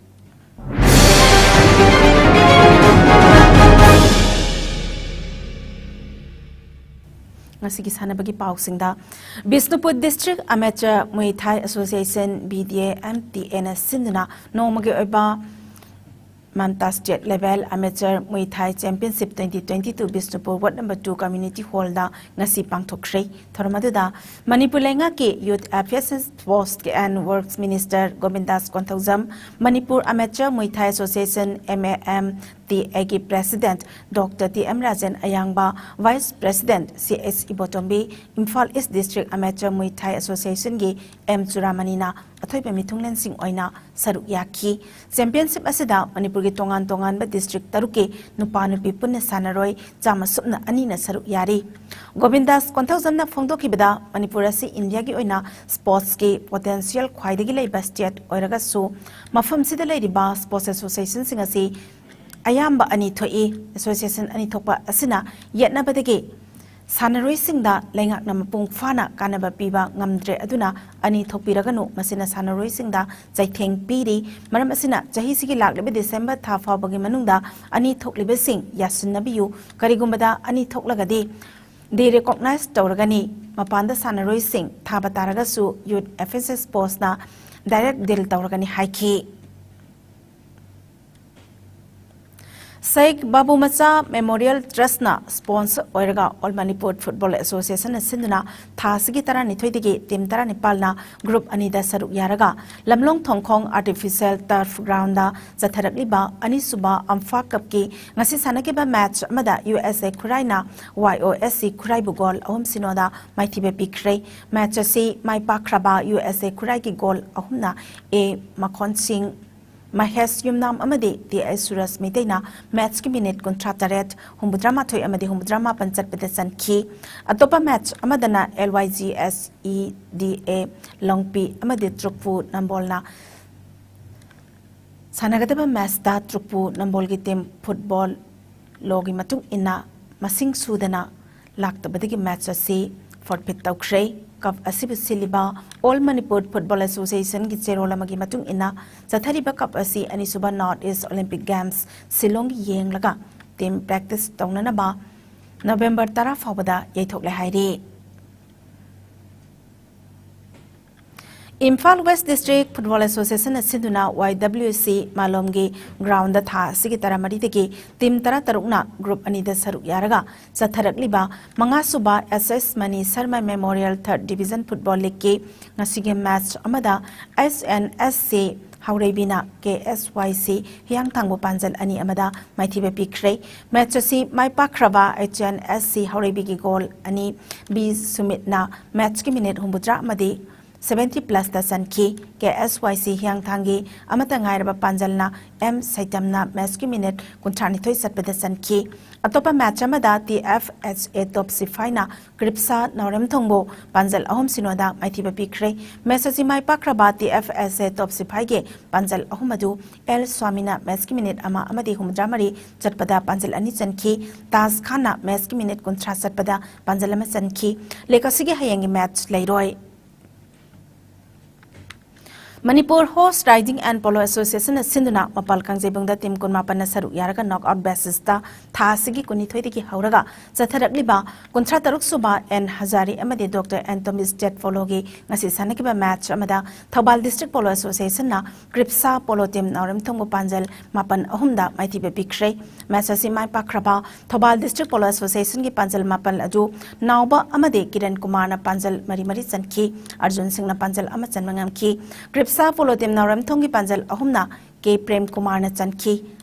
ꯉꯁꯤꯒꯤ ꯁꯥꯟꯅꯕꯒꯤ ꯄꯥꯎꯁꯤꯡꯗ, Bishnupur District Amateur Muay Thai Association, BDAMTA ꯅ ꯁꯤꯟꯗꯨꯅ ꯅꯣꯡꯃꯒꯤ ꯑꯣꯏꯕ Mamta State Level Amateur Muay Thai Championship twenty twenty-two Bishnupur Ward number two Community Hall ꯗ ꯉꯁꯤ ꯄꯥꯡꯊꯣꯛꯈ꯭ꯔꯦ꯫ ꯊꯧꯔꯝ ꯑꯗꯨꯗ ꯃꯅꯤꯄꯨꯔ ꯂꯩꯉꯥꯛꯀꯤ Youth Affairs, Sports and Works Minister Govindas Konthoujam, Manipur Amateur Muay Thai Association, MAMTA ꯒꯤ President Doctor T M Rajen ꯑꯌꯥꯡꯕ, Vice President C H Ibotombi, Imphal East District Amateur Muay Thai Association ꯒꯤ ꯑꯦꯝ ꯆꯨꯔꯥꯃꯅꯤꯅ ꯑꯊꯣꯏꯕ ꯃꯤꯊꯨꯡꯂꯦꯟꯁꯤꯡ ꯑꯣꯏꯅ ꯁꯔꯨꯛ ꯌꯥꯈꯤ꯫ Championship ꯑꯁꯤꯗ ꯃꯅꯤꯄꯨꯔꯒꯤ ꯇꯣꯉꯥꯟ ꯇꯣꯉꯥꯟꯕ district ꯇꯔꯨꯛꯀꯤ ꯅꯨꯄꯥ ꯅꯨꯄꯤ ꯄꯨꯟꯅ ꯁꯥꯟꯅꯔꯣꯏ ꯆꯥꯝꯃ ꯁꯨꯞꯅ ꯑꯅꯤꯅ ꯁꯔꯨꯛ ꯌꯥꯔꯤ꯫ ꯒꯣꯕꯤꯟꯗꯥꯁ ꯀꯣꯟꯊꯧꯖꯝꯅ ꯐꯣꯡꯗꯣꯛꯈꯤꯕꯗ, ꯃꯅꯤꯄꯨꯔ ꯑꯁꯤ ꯏꯟꯗꯤꯌꯥꯒꯤ ꯑꯣꯏꯅ sports ꯀꯤ potential ꯈ꯭ꯋꯥꯏꯗꯒꯤ ꯂꯩꯕ state ꯑꯣꯏꯔꯒꯁꯨ, ꯃꯐꯝꯁꯤꯗ ꯂꯩꯔꯤꯕ sports association ꯁꯤꯡ ꯑꯁꯤ ꯑꯌꯥꯝꯕ ꯑꯅꯤ ꯊꯣꯛꯏ꯫ Association ꯑꯅꯤ ꯊꯣꯛꯄ ꯑꯁꯤꯅ ꯌꯦꯠꯅꯕꯗꯒꯤ ꯁꯥꯟꯅꯔꯣꯏꯁꯤꯡꯗ ꯂꯩꯉꯥꯛꯅ ꯃꯄꯨꯡ ꯐꯥꯅ ꯀꯥꯟꯅꯕ ꯄꯤꯕ ꯉꯝꯗ꯭ꯔꯦ꯫ ꯑꯗꯨꯅ ꯑꯅꯤ ꯊꯣꯛꯄꯤꯔꯒꯅꯨ꯫ ꯃꯁꯤꯅ ꯁꯥꯟꯅꯔꯣꯏꯁꯤꯡꯗ ꯆꯩꯊꯦꯡ ꯄꯤꯔꯤ꯫ ꯃꯔꯝ ꯑꯁꯤꯅ ꯆꯍꯤꯁꯤꯒꯤ ꯂꯥꯛꯂꯤꯕ December ꯊꯥ ꯐꯥꯎꯕꯒꯤ ꯃꯅꯨꯡꯗ ꯑꯅꯤ ꯊꯣꯛꯂꯤꯕꯁꯤꯡ ꯌꯥꯁꯤꯟꯅꯕꯤꯌꯨ꯫ ꯀꯔꯤꯒꯨꯝꯕꯗ ꯑꯅꯤ ꯊꯣꯛꯂꯒꯗꯤ de-recognize ꯇꯧꯔꯒꯅꯤ꯫ ꯃꯄꯥꯟꯗ ꯁꯥꯟꯅꯔꯣꯏꯁꯤꯡ ꯊꯥꯕ ꯇꯥꯔꯒꯁꯨ Youth Affairs Sports ꯅ direct deal ꯇꯧꯔꯒꯅꯤ ꯍꯥꯏꯈꯤ꯫ ꯁꯩꯛ ꯕꯥꯕꯨ ꯃꯆꯥ ꯃꯦꯃꯣꯔꯤꯌꯦꯜ ꯇ꯭ꯔꯁꯅ ꯁ꯭ꯄꯣꯟꯁꯔ ꯑꯣꯏꯔꯒ ꯑꯣꯜ ꯃꯅꯤꯄꯨꯔ ꯐꯨꯠꯕꯣꯜ ꯑꯦꯁꯣꯁꯤꯌꯦꯁꯟꯅ ꯁꯤꯟꯗꯨꯅ ꯊꯥ ꯑꯁꯤꯒꯤ ꯇꯔꯥꯅꯤꯊꯣꯏꯗꯒꯤ ꯇꯤꯝ ꯇꯔꯥꯅꯤꯄꯥꯜꯅ ꯒ꯭ꯔꯨꯞ ꯑꯅꯤꯗ ꯁꯔꯨꯛ ꯌꯥꯔꯒ ꯂꯝꯂꯣꯡ ꯊꯣꯡꯈꯣꯡ ꯑꯥꯔꯇꯤꯐꯤꯁꯤꯌꯦꯜ ꯇꯔꯐ ꯒ꯭ꯔꯥꯎꯟꯗ ꯆꯠꯊꯔꯛꯂꯤꯕ ꯑꯅꯤꯁꯨꯕ ꯑꯝꯐꯥ ꯀꯞꯀꯤ ꯉꯁꯤ ꯁꯥꯟꯅꯈꯤꯕ ꯃꯦꯆ ꯑꯃꯗ ꯌꯨ ꯑꯦꯁ ꯑꯦ ꯈꯨꯔꯥꯏꯅ ꯋꯥꯏ ꯑꯣ ꯑꯦꯁ ꯁꯤ ꯈꯨꯔꯥꯏꯕꯨ ꯒꯣꯜ ꯑꯍꯨꯝ ꯁꯤꯅꯣꯗ ꯃꯥꯏꯊꯤꯕ ꯄꯤꯈ꯭ꯔꯦ꯫ ꯃꯦꯆ ꯑꯁꯤ ꯃꯥꯏ ꯄꯥꯛꯈ꯭ꯔꯕ ꯌꯨ ꯑꯦꯁ ꯑꯦ ꯈꯨꯔꯥꯏꯒꯤ ꯒꯣꯜ ꯑꯍꯨꯝꯅ ꯑꯦ ꯃꯈꯣꯟ ꯁꯤꯡ, ꯃꯍꯦꯁ ꯌꯨꯝꯅꯥꯝ ꯑꯃꯗꯤ ꯇꯤ ꯑꯩꯆ ꯁꯨꯔꯖ ꯃꯩꯇꯩꯅ ꯃꯦꯆꯀꯤ ꯃꯤꯅꯤꯠ ꯀꯨꯟꯊ꯭ꯔꯥ ꯇꯔꯦꯠ, ꯍꯨꯝꯐꯨꯇꯔꯥ ꯃꯥꯊꯣꯏ ꯑꯃꯗꯤ ꯍꯨꯝꯐꯨꯇꯔꯥ ꯃꯥꯄꯟ ꯆꯠꯄꯗ ꯆꯟꯈꯤ꯫ ꯑꯇꯣꯞꯄ ꯃꯦꯆ ꯑꯃꯗꯅ L Y G S E ꯗꯤ ꯑꯦ ꯂꯣꯡꯄꯤ ꯑꯃꯗꯤ ꯇ꯭ꯔꯨꯛꯄꯨ ꯅꯝꯕꯣꯜꯅ ꯁꯥꯟꯅꯒꯗꯕ ꯃꯦꯆꯇ ꯇ꯭ꯔꯨꯛꯄꯨ ꯅꯝꯕꯣꯜꯒꯤ ꯇꯤꯝ ꯐꯨꯠꯕꯣꯜ ꯂꯣꯒꯤ ꯃꯇꯨꯡ ꯏꯟꯅ ꯃꯁꯤꯡ ꯁꯨꯗꯅ ꯂꯥꯛꯇꯕꯗꯒꯤ ꯃꯦꯆ ꯑꯁꯤ ꯐꯣꯔꯐꯤꯠ ꯇꯧꯈ꯭ꯔꯦ꯫ ꯀꯞ ꯑꯁꯤꯕꯨ ꯁꯤꯜꯂꯤꯕ ꯑꯣꯜ ꯃꯅꯤꯄꯨꯔ ꯐꯨꯠꯕꯣꯜ ꯑꯦꯁꯣꯁꯤꯌꯦꯁꯟꯒꯤ ꯆꯦꯔꯣꯜ ꯑꯃꯒꯤ ꯃꯇꯨꯡ ꯏꯟꯅ, ꯆꯠꯊꯔꯤꯕ ꯀꯞ ꯑꯁꯤ ꯑꯅꯤꯁꯨꯕ ꯅꯣꯔꯠ ꯏꯁ ꯑꯣꯂꯤꯝꯄꯤꯛ ꯒꯦꯝꯁ ꯁꯤꯂꯣꯡꯒꯤ ꯌꯦꯡꯂꯒ ꯇꯤꯝ ꯄ꯭ꯔꯦꯛꯇꯤꯁ ꯇꯧꯅꯅꯕ ꯅꯕꯦꯝꯕꯔ ꯇꯔꯥ ꯐꯥꯎꯕꯗ ꯌꯩꯊꯣꯛꯂꯦ ꯍꯥꯏꯔꯤ꯫ ꯏꯝꯐꯥꯜ ꯋꯦꯁ ꯗꯤꯁꯇ꯭ꯔꯤꯛ ꯐꯨꯠꯕꯣꯜ ꯑꯦꯁꯣꯁꯤꯌꯦꯁꯟꯅ ꯁꯤꯟꯗꯨꯅ ꯋꯥꯏ ꯗꯕ꯭ꯂꯤꯎ ꯁꯤ ꯃꯥꯂꯣꯝꯒꯤ ꯒ꯭ꯔꯥꯎꯟꯗ ꯊꯥ ꯑꯁꯤꯒꯤ ꯇꯔꯥꯃꯔꯤꯗꯒꯤ ꯇꯤꯝ ꯇꯔꯥꯇꯔꯨꯛꯅ ꯒ꯭ꯔꯨꯞ ꯑꯅꯤꯗ ꯁꯔꯨꯛ ꯌꯥꯔꯒ ꯆꯠꯊꯔꯛꯂꯤꯕ ꯃꯉꯥꯁꯨꯕ S S Mani Sharma memorial third division football ꯂꯤꯒꯀꯤ ꯉꯁꯤꯒꯤ ꯃꯦꯆ ꯑꯃꯗ ꯑꯦꯁ ꯑꯦꯟ ꯑꯦꯁ ꯁꯤ ꯍꯥꯎꯔꯩꯕꯤꯅ ꯀꯦ ꯑꯦꯁ ꯋꯥꯏ ꯁꯤ ꯍꯤꯌꯥꯡꯊꯥꯡꯕꯨ ꯄꯥꯟꯖꯜ ꯑꯅꯤ ꯑꯃꯗ ꯃꯥꯏꯊꯤꯕ ꯄꯤꯈ꯭ꯔꯦ꯫ ꯃꯦꯆ ꯑꯁꯤ ꯃꯥꯏ ꯄꯥꯛꯈ꯭ꯔꯕ ꯑꯩꯆ ꯑꯦꯟ ꯑꯦꯁ ꯁꯤ ꯍꯥꯎꯔꯩꯕꯤꯒꯤ ꯒꯣꯜ ꯑꯅꯤ ꯕꯤ ꯁꯨꯃꯤꯠꯅ ꯃꯦꯆꯀꯤ ꯃꯤꯅꯤꯠ ꯍꯨꯝꯐꯨꯇꯔꯥ ꯑꯃꯗꯤ ꯁꯚꯦꯟꯇꯤ ꯄ꯭ꯂꯁꯇ ꯆꯟꯈꯤ꯫ ꯀꯦ ꯑꯦꯁ ꯋꯥꯏ ꯁꯤ ꯍꯤꯌꯥꯡꯊꯥꯡꯒꯤ ꯑꯃꯠꯇ ꯉꯥꯏꯔꯕ ꯄꯥꯟꯖꯜꯅ ꯑꯦꯝ ꯁꯩꯇꯝꯅ ꯃꯦꯆꯀꯤ ꯃꯤꯅꯤꯠ ꯀꯨꯟꯊ꯭ꯔꯥꯅꯤꯊꯣꯏ ꯆꯠꯄꯗ ꯆꯟꯈꯤ꯫ ꯑꯇꯣꯞꯄ ꯃꯦꯆ ꯑꯃꯗ ꯇꯤ ꯑꯦꯐ ꯑꯦꯁ ꯑꯦ ꯇꯣꯞ ꯁꯤꯐꯥꯏꯅ ꯀ꯭ꯔꯤꯞꯁꯥ ꯅꯥꯎꯔꯦꯝꯊꯣꯡꯕꯨ ꯄꯥꯟꯖꯜ ꯑꯍꯨꯝ ꯁꯤꯅꯣꯗ ꯃꯥꯏꯊꯤꯕ ꯄꯤꯈ꯭ꯔꯦ꯫ ꯃꯦꯆ ꯑꯁꯤ ꯃꯥꯏ ꯄꯥꯛꯈ꯭ꯔꯕ ꯇꯤ ꯑꯦꯐ ꯑꯦꯁ ꯑꯦ ꯇꯣꯞ ꯁꯤꯐꯥꯏꯒꯤ ꯄꯥꯟꯖꯜ ꯑꯍꯨꯝ ꯑꯗꯨ ꯑꯦꯜ ꯁ꯭ꯋꯥꯃꯤꯅ ꯃꯦꯆꯀꯤ ꯃꯤꯅꯤꯠ ꯑꯃ ꯑꯃꯗꯤ ꯍꯨꯝꯐꯨꯇꯔꯥ ꯃꯔꯤ ꯆꯠꯄꯗ ꯄꯥꯟꯖꯜ ꯑꯅꯤ ꯆꯟꯈꯤ꯫ ꯇꯥꯖ ꯈꯥꯟꯅ ꯃꯦꯆꯀꯤ ꯃꯤꯅꯤꯠ ꯀꯨꯟꯊ꯭ꯔꯥ ꯆꯠꯄꯗ ꯄꯥꯟꯖꯜ ꯑꯃ ꯆꯟꯈꯤ꯫ ꯂꯤꯒ ꯑꯁꯤꯒꯤ ꯍꯌꯦꯡꯒꯤ ꯃꯦꯆ ꯂꯩꯔꯣꯏ꯫ Manipur Horse Riding and Polo Association ꯅ ꯁꯤꯟꯗꯨꯅ ꯃꯄꯥꯜ ꯀꯥꯡꯖꯩꯕꯨꯡꯗ team ꯀꯨꯟꯃꯥꯄꯟꯅ ꯁꯔꯨꯛ ꯌꯥꯔꯒ knockout basis ꯇ ꯊꯥ ꯑꯁꯤꯒꯤ ꯀꯨꯟꯅꯤꯊꯣꯏꯗꯒꯤ ꯍꯧꯔꯒ ꯆꯠꯊꯔꯛꯂꯤꯕ ꯀꯨꯟꯊ꯭ꯔꯥ ꯇꯔꯨꯛ ꯁꯨꯕ N Hazari ꯑꯃꯗꯤ Doctor Antomy State Polo ꯒꯤ ꯉꯁꯤ ꯁꯥꯟꯅꯈꯤꯕ match ꯑꯃꯗ ꯊꯧꯕꯥꯜ District Polo Association ꯅ ꯀ꯭ꯔꯤꯞꯁꯥ Polo team ꯅꯥꯎꯔꯦꯝꯊꯣꯡꯕꯨ ꯄꯥꯟꯖꯜ ꯃꯥꯄꯟ ꯑꯍꯨꯝꯗ ꯃꯥꯏꯊꯤꯕ ꯄꯤꯈ꯭ꯔꯦ꯫ Match ꯑꯁꯤ ꯃꯥꯏ ꯄꯥꯛꯈ꯭ꯔꯕ ꯊꯧꯕꯥꯜ District Polo Association ꯒꯤ ꯄꯥꯟꯖꯜ ꯃꯥꯄꯜ ꯑꯗꯨ ꯅꯥꯎꯕ ꯑꯃꯗꯤ ꯀꯤꯔꯟ ꯀꯨꯃꯥꯔꯅ ꯄꯥꯟꯖꯜ ꯃꯔꯤ ꯃꯔꯤ ꯆꯟꯈꯤ꯫ ꯑꯔꯖꯨꯟ ꯁꯤꯡꯅ ꯄꯥꯟꯖꯜ ꯑꯃ ꯆꯟꯕ ꯉꯝꯈꯤ꯫ ꯀ꯭ꯔꯤꯞꯁꯥ Polo team ꯅꯥꯎꯔꯦꯝꯊꯣꯡꯒꯤ ꯄꯥꯟꯖꯜ ꯑꯍꯨꯝꯅ ꯀꯦ ꯄ꯭ꯔꯦꯝ ꯀꯨꯃꯥꯔꯅ ꯆꯟꯈꯤ꯫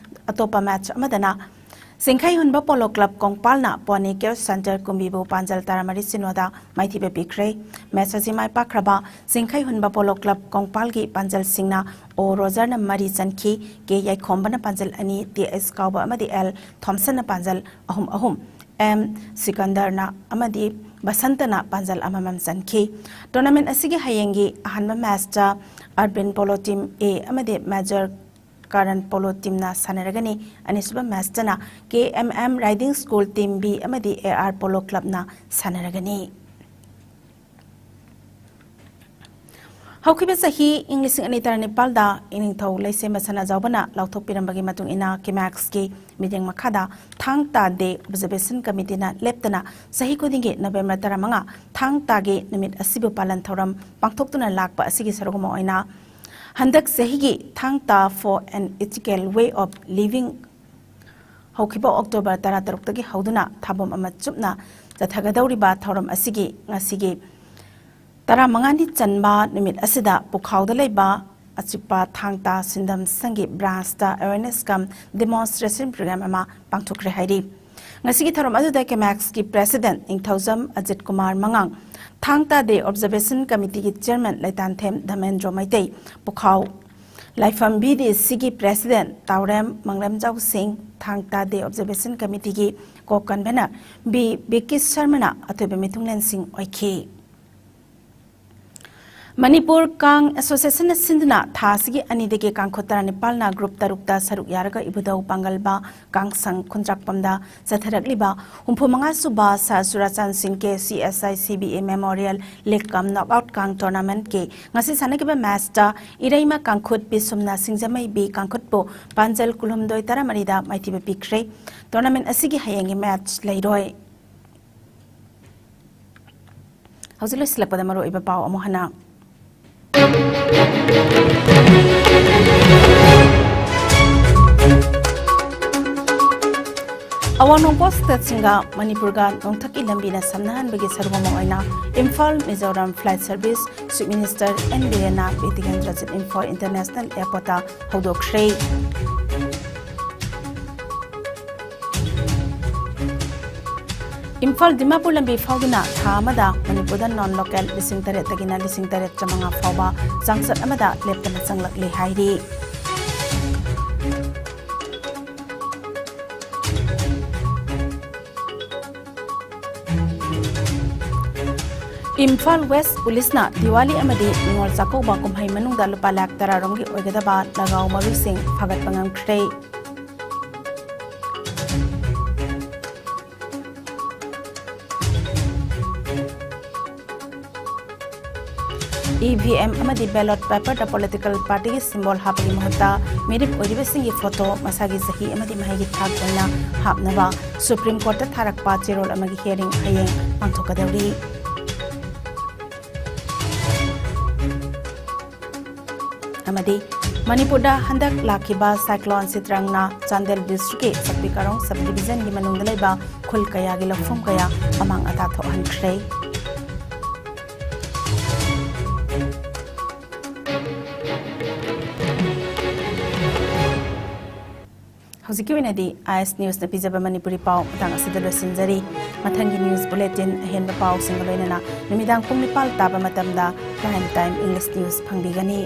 ꯑꯇꯣꯞꯄ match ꯑꯃꯗꯅ ꯆꯤꯡꯈꯩꯍꯨꯟꯕ Polo Club ꯀꯣꯡꯄꯥꯜꯅ Pony Care Center ꯀꯨꯝꯕꯤꯕꯨ ꯄꯥꯟꯖꯜ ꯇꯔꯥꯃꯔꯤ ꯁꯤꯅꯣꯗ ꯃꯥꯏꯊꯤꯕ ꯄꯤꯈ꯭ꯔꯦ꯫ Match ꯑꯁꯤ ꯃꯥꯏ ꯄꯥꯛꯈ꯭ꯔꯕ ꯆꯤꯡꯈꯩꯍꯨꯟꯕ Polo Club ꯀꯣꯡꯄꯥꯜꯒꯤ ꯄꯥꯟꯖꯜꯁꯤꯡꯅ ꯑꯣ ꯔꯣꯖꯔꯅ ꯃꯔꯤ ꯆꯟꯈꯤ, ꯀꯦ ꯌꯥꯏꯈꯣꯝꯕꯅ ꯄꯥꯟꯖꯜ ꯑꯅꯤ, ꯇꯤ ꯑꯦꯁ ꯀꯥꯎꯕ ꯑꯃꯗꯤ ꯑꯦꯜ ꯊꯣꯝꯁꯟꯅ ꯄꯥꯟꯖꯜ ꯑꯍꯨꯝ ꯑꯍꯨꯝ, ꯑꯦꯝ ꯁꯤꯀꯟꯗꯔꯅ ꯑꯃꯗꯤ ꯕꯁꯟꯇꯅ ꯄꯥꯟꯖꯜ ꯑꯃꯃꯝ ꯆꯟꯈꯤ꯫ Tournament ꯑꯁꯤꯒꯤ ꯍꯌꯦꯡꯒꯤ ꯑꯍꯥꯟꯕ match ꯇ Urban Polo Team A ꯑꯃꯗꯤ Major Karan Polo Team ꯅ ꯁꯥꯟꯅꯔꯒꯅꯤ꯫ ꯑꯅꯤꯁꯨꯕ match ꯇꯅ K M M Riding School Team B ꯑꯃꯗꯤ A R Polo Club ꯅ ꯁꯥꯟꯅꯔꯒꯅꯤ꯫ ꯍꯧꯈꯤꯕ ꯆꯍꯤ ꯏꯪ ꯂꯤꯁꯤꯡ ꯑꯅꯤ ꯇꯔꯥꯅꯤꯄꯥꯜꯗ ꯏꯅꯤꯡꯊꯧ ꯂꯩꯁꯦꯝꯕ ꯁꯅꯥꯖꯥꯎꯕꯅ ꯂꯥꯎꯊꯣꯛꯄꯤꯔꯝꯕꯒꯤ ꯃꯇꯨꯡ ꯏꯟꯅ ꯀꯤꯃꯦꯛꯁꯀꯤ ꯃꯤꯠꯌꯦꯡ ꯃꯈꯥꯗ ꯊꯥꯡ ꯇꯥ Day Observation Committee ꯅ ꯂꯦꯞꯇꯅ ꯆꯍꯤ ꯈꯨꯗꯤꯡꯒꯤ ꯅꯕꯦꯝꯕꯔ ꯇꯔꯥꯃꯉꯥ ꯊꯥꯡ ꯇꯥꯒꯤ ꯅꯨꯃꯤꯠ ꯑꯁꯤꯕꯨ ꯄꯥꯂꯟ ꯊꯧꯔꯝ ꯄꯥꯡꯊꯣꯛꯇꯨꯅ ꯂꯥꯛꯄ ꯑꯁꯤꯒꯤ ꯁꯔꯨꯛ ꯑꯃ ꯑꯣꯏꯅ ꯍꯟꯗꯛ ꯆꯍꯤꯒꯤ ꯊꯥꯡ ꯇꯥ for an Ethical Way of Living ꯍꯧꯈꯤꯕ ꯑꯣꯛꯇꯣꯕꯔ ꯇꯔꯥꯇꯔꯨꯛꯇꯒꯤ ꯍꯧꯗꯨꯅ ꯊꯥꯕꯝ ꯑꯃ ꯆꯨꯞꯅ ꯆꯠꯊꯒꯗꯧꯔꯤꯕ ꯊꯧꯔꯝ ꯑꯁꯤꯒꯤ ꯉꯁꯤꯒꯤ ꯇꯔꯥꯃꯉꯥꯅꯤ ꯆꯟꯕ ꯅꯨꯃꯤꯠ ꯑꯁꯤꯗ ꯄꯨꯈꯥꯎꯗ ꯂꯩꯕ ꯑꯆꯤꯛꯄ ꯊꯥꯡ ꯇꯥ ꯁꯤꯟꯗꯝ ꯁꯪꯒꯤ branch ꯇ awareness cum demonstration program ꯑꯃ ꯄꯥꯡꯊꯣꯛꯈ꯭ꯔꯦ ꯍꯥꯏꯔꯤ꯫ ꯉꯁꯤꯒꯤ ꯊꯧꯔꯝ ꯑꯗꯨꯗ ꯀꯦꯃꯦꯛꯁꯀꯤ President ꯅꯤꯡꯊꯧꯖꯝ ꯑꯖꯤꯠ ꯀꯨꯃꯥꯔ ꯃꯉꯥꯡ, ꯊꯥꯡ ꯇꯥ Day Observation Committee ꯒꯤ Chairman ꯂꯩꯇꯥꯟꯊꯦꯝ ꯙꯃꯦꯟꯗ꯭ꯔꯣ ꯃꯩꯇꯩ, ꯄꯨꯈꯥꯎ ꯂꯥꯏꯐꯝ B D C ꯒꯤ President ꯇꯥꯎꯔꯦꯝ ꯃꯪꯂꯦꯝꯖꯥꯎ ꯁꯤꯡ, ꯊꯥꯡ ꯇꯥ Day Observation Committee ꯒꯤ Co-Convener B ꯕꯤꯀꯤ ꯁꯔꯃꯅ ꯑꯊꯣꯏꯕ ꯃꯤꯊꯨꯡꯂꯦꯟꯁꯤꯡ ꯑꯣꯏꯈꯤ꯫ ꯃꯅꯤꯄꯨꯔ ꯀꯥꯡ ꯑꯦꯁꯣꯁꯤꯌꯦꯁꯟꯅ ꯁꯤꯟꯗꯨꯅ ꯊꯥ ꯑꯁꯤꯒꯤ ꯑꯅꯤꯗꯒꯤ ꯀꯥꯡꯈꯨꯠ ꯇꯔꯥꯅꯤꯄꯥꯜꯅ ꯒ꯭ꯔꯨꯞ ꯇꯔꯨꯛꯇ ꯁꯔꯨꯛ ꯌꯥꯔꯒ ꯏꯕꯨꯙꯧ ꯄꯥꯡꯒꯜꯕ ꯀꯥꯡꯁꯪ ꯈꯨꯟꯗ꯭ꯔꯥꯛꯄꯝꯗ ꯆꯠꯊꯔꯛꯂꯤꯕ ꯍꯨꯝꯐꯨ ꯃꯉꯥ ꯁꯨꯕ ꯁꯍ ꯆꯨꯔꯥꯆꯥꯟꯁꯤꯡ K C S I C B A memorial league cum knockout ꯀꯥꯡ ꯇꯣꯔꯅꯥꯃꯦꯟꯠꯀꯤ ꯉꯁꯤ ꯁꯥꯟꯅꯈꯤꯕ ꯃꯦꯆꯇ ꯏꯔꯩꯃ ꯀꯥꯡꯈꯨꯠ ꯕꯤꯁꯨꯝꯅ ꯁꯤꯡꯖꯃꯩ ꯕꯤ ꯀꯥꯡꯈꯨꯠꯄꯨ ꯄꯥꯟꯖꯜ ꯀꯨꯟꯍꯨꯝꯗꯣꯏ ꯇꯔꯥꯃꯔꯤꯗ ꯃꯥꯏꯊꯤꯕ ꯄꯤꯈ꯭ꯔꯦ꯫ ꯇꯣꯔꯅꯥꯃꯦꯟꯠ ꯑꯁꯤꯒꯤ ꯍꯌꯦꯡꯒꯤ ꯃꯦꯆ ꯂꯩꯔꯣꯏ꯫ ꯍꯧꯖꯤꯛ ꯂꯣꯏꯁꯤꯜꯂꯛꯄꯗ ꯃꯔꯨꯑꯣꯏꯕ ꯄꯥꯎ ꯑꯃꯨꯛ ꯍꯟꯅ꯫ ꯑꯋꯥꯡ ꯅꯣꯡꯄꯣꯛ ꯁ꯭ꯇꯦꯠꯁꯤꯡꯒ ꯃꯅꯤꯄꯨꯔꯒ ꯅꯣꯡꯊꯛꯀꯤ ꯂꯝꯕꯤꯅ ꯁꯝꯅꯍꯟꯕꯒꯤ ꯁꯔꯨꯛ ꯑꯃ ꯑꯣꯏꯅ Imphal Mizoram flight service Chief Minister N ꯕꯤꯔꯦꯟꯅ ꯕꯤ ꯇꯤꯀꯦꯟꯗ꯭ꯔꯖꯤꯠ ꯏꯝꯐꯥꯜ International Airportꯇ ꯍꯧꯗꯣꯛꯈ꯭ꯔꯦ꯫ ꯏꯝꯐꯥꯜ ꯗꯤꯃꯥꯄꯨꯔ ꯂꯝꯕꯤ ꯐꯥꯎꯗꯨꯅ ꯊꯥ ꯑꯃꯗ ꯃꯅꯤꯄꯨꯔꯗ non local ꯂꯤꯁꯤꯡ ꯇꯔꯦꯠꯇꯒꯤꯅ ꯂꯤꯁꯤꯡ ꯇꯔꯦꯠ ꯆꯥꯃꯉꯥ ꯐꯥꯎꯕ ꯆꯥꯡꯆꯠ ꯑꯃꯗ ꯂꯦꯞꯇꯅ ꯆꯪꯂꯛꯂꯤ ꯍꯥꯏꯔꯤ꯫ ꯏꯝꯐꯥꯜ ꯋꯦꯁ ꯄꯨꯂꯤꯁꯅ ꯗꯤꯋꯥꯂꯤ ꯑꯃꯗꯤ ꯅꯤꯉꯣꯜ ꯆꯥꯛꯀꯧꯕ ꯀꯨꯝꯍꯩ ꯃꯅꯨꯡꯗ ꯂꯨꯄꯥ ꯂꯥꯈ ꯇꯔꯥ ꯔꯣꯝꯒꯤ ꯑꯣꯏꯒꯗꯕ ꯂꯒꯥꯎ ꯃꯔꯨꯁꯤꯡ ꯐꯥꯒꯠꯄ ꯉꯝꯈ꯭ꯔꯦ꯫ ꯏ ꯚꯤ ꯑꯦꯝ ꯑꯃꯗꯤ ballot paperꯗ political partyꯒꯤ symbol ꯍꯥꯞꯄꯒꯤ ꯃꯍꯨꯠꯇ ꯃꯤꯔꯦꯞ ꯑꯣꯏꯔꯤꯕꯁꯤꯡꯒꯤ photo, ꯃꯁꯥꯒꯤ ꯆꯍꯤ ꯑꯃꯗꯤ ꯃꯍꯩꯒꯤ ꯊꯥꯛ ꯑꯣꯏꯅ ꯍꯥꯞꯅꯕ Supreme Courtꯇ ꯊꯥꯔꯛꯄ ꯆꯦꯔꯣꯜ ꯑꯃꯒꯤ hearing ꯍꯌꯦꯡ ꯄꯥꯡꯊꯣꯛꯀꯗꯧꯔꯤ꯫ ꯑꯃꯗꯤ ꯃꯅꯤꯄꯨꯔꯗ ꯍꯟꯗꯛ ꯂꯥꯛꯈꯤꯕ cyclone ꯁꯤꯇ꯭ꯔꯪꯅ ꯆꯥꯟꯗꯦꯜ districtꯀꯤ ꯁꯛꯇꯤ ꯀꯥꯔꯣꯡ sub divisionꯒꯤ ꯃꯅꯨꯡꯗ ꯂꯩꯕ ꯈꯨꯜ ꯀꯌꯥꯒꯤ ꯂꯧꯐꯝ ꯀꯌꯥ ꯑꯃꯥꯡ ꯑꯇꯥ ꯊꯣꯛꯍꯟꯈ꯭ꯔꯦ꯫ ꯍꯧꯖꯤꯛꯀꯤ ꯑꯣꯏꯅꯗꯤ ꯑꯥꯏ ꯑꯦꯁ ꯅ꯭ꯌꯨꯁꯅ ꯄꯤꯖꯕ ꯃꯅꯤꯄꯨꯔꯤ ꯄꯥꯎ ꯃꯇꯥꯡ ꯑꯁꯤꯗ ꯂꯣꯏꯁꯤꯟꯖꯔꯤ꯫ ꯃꯊꯪꯒꯤ news bulletin ꯑꯍꯦꯟꯕ ꯄꯥꯎꯁꯤꯡꯒ ꯂꯣꯏꯅꯅ ꯅꯨꯃꯤꯗꯥꯡ ꯄꯨꯡ ꯅꯤꯄꯥꯜ ꯇꯥꯕ ꯃꯇꯝꯗ prime time English news ꯐꯪꯕꯤꯒꯅꯤ꯫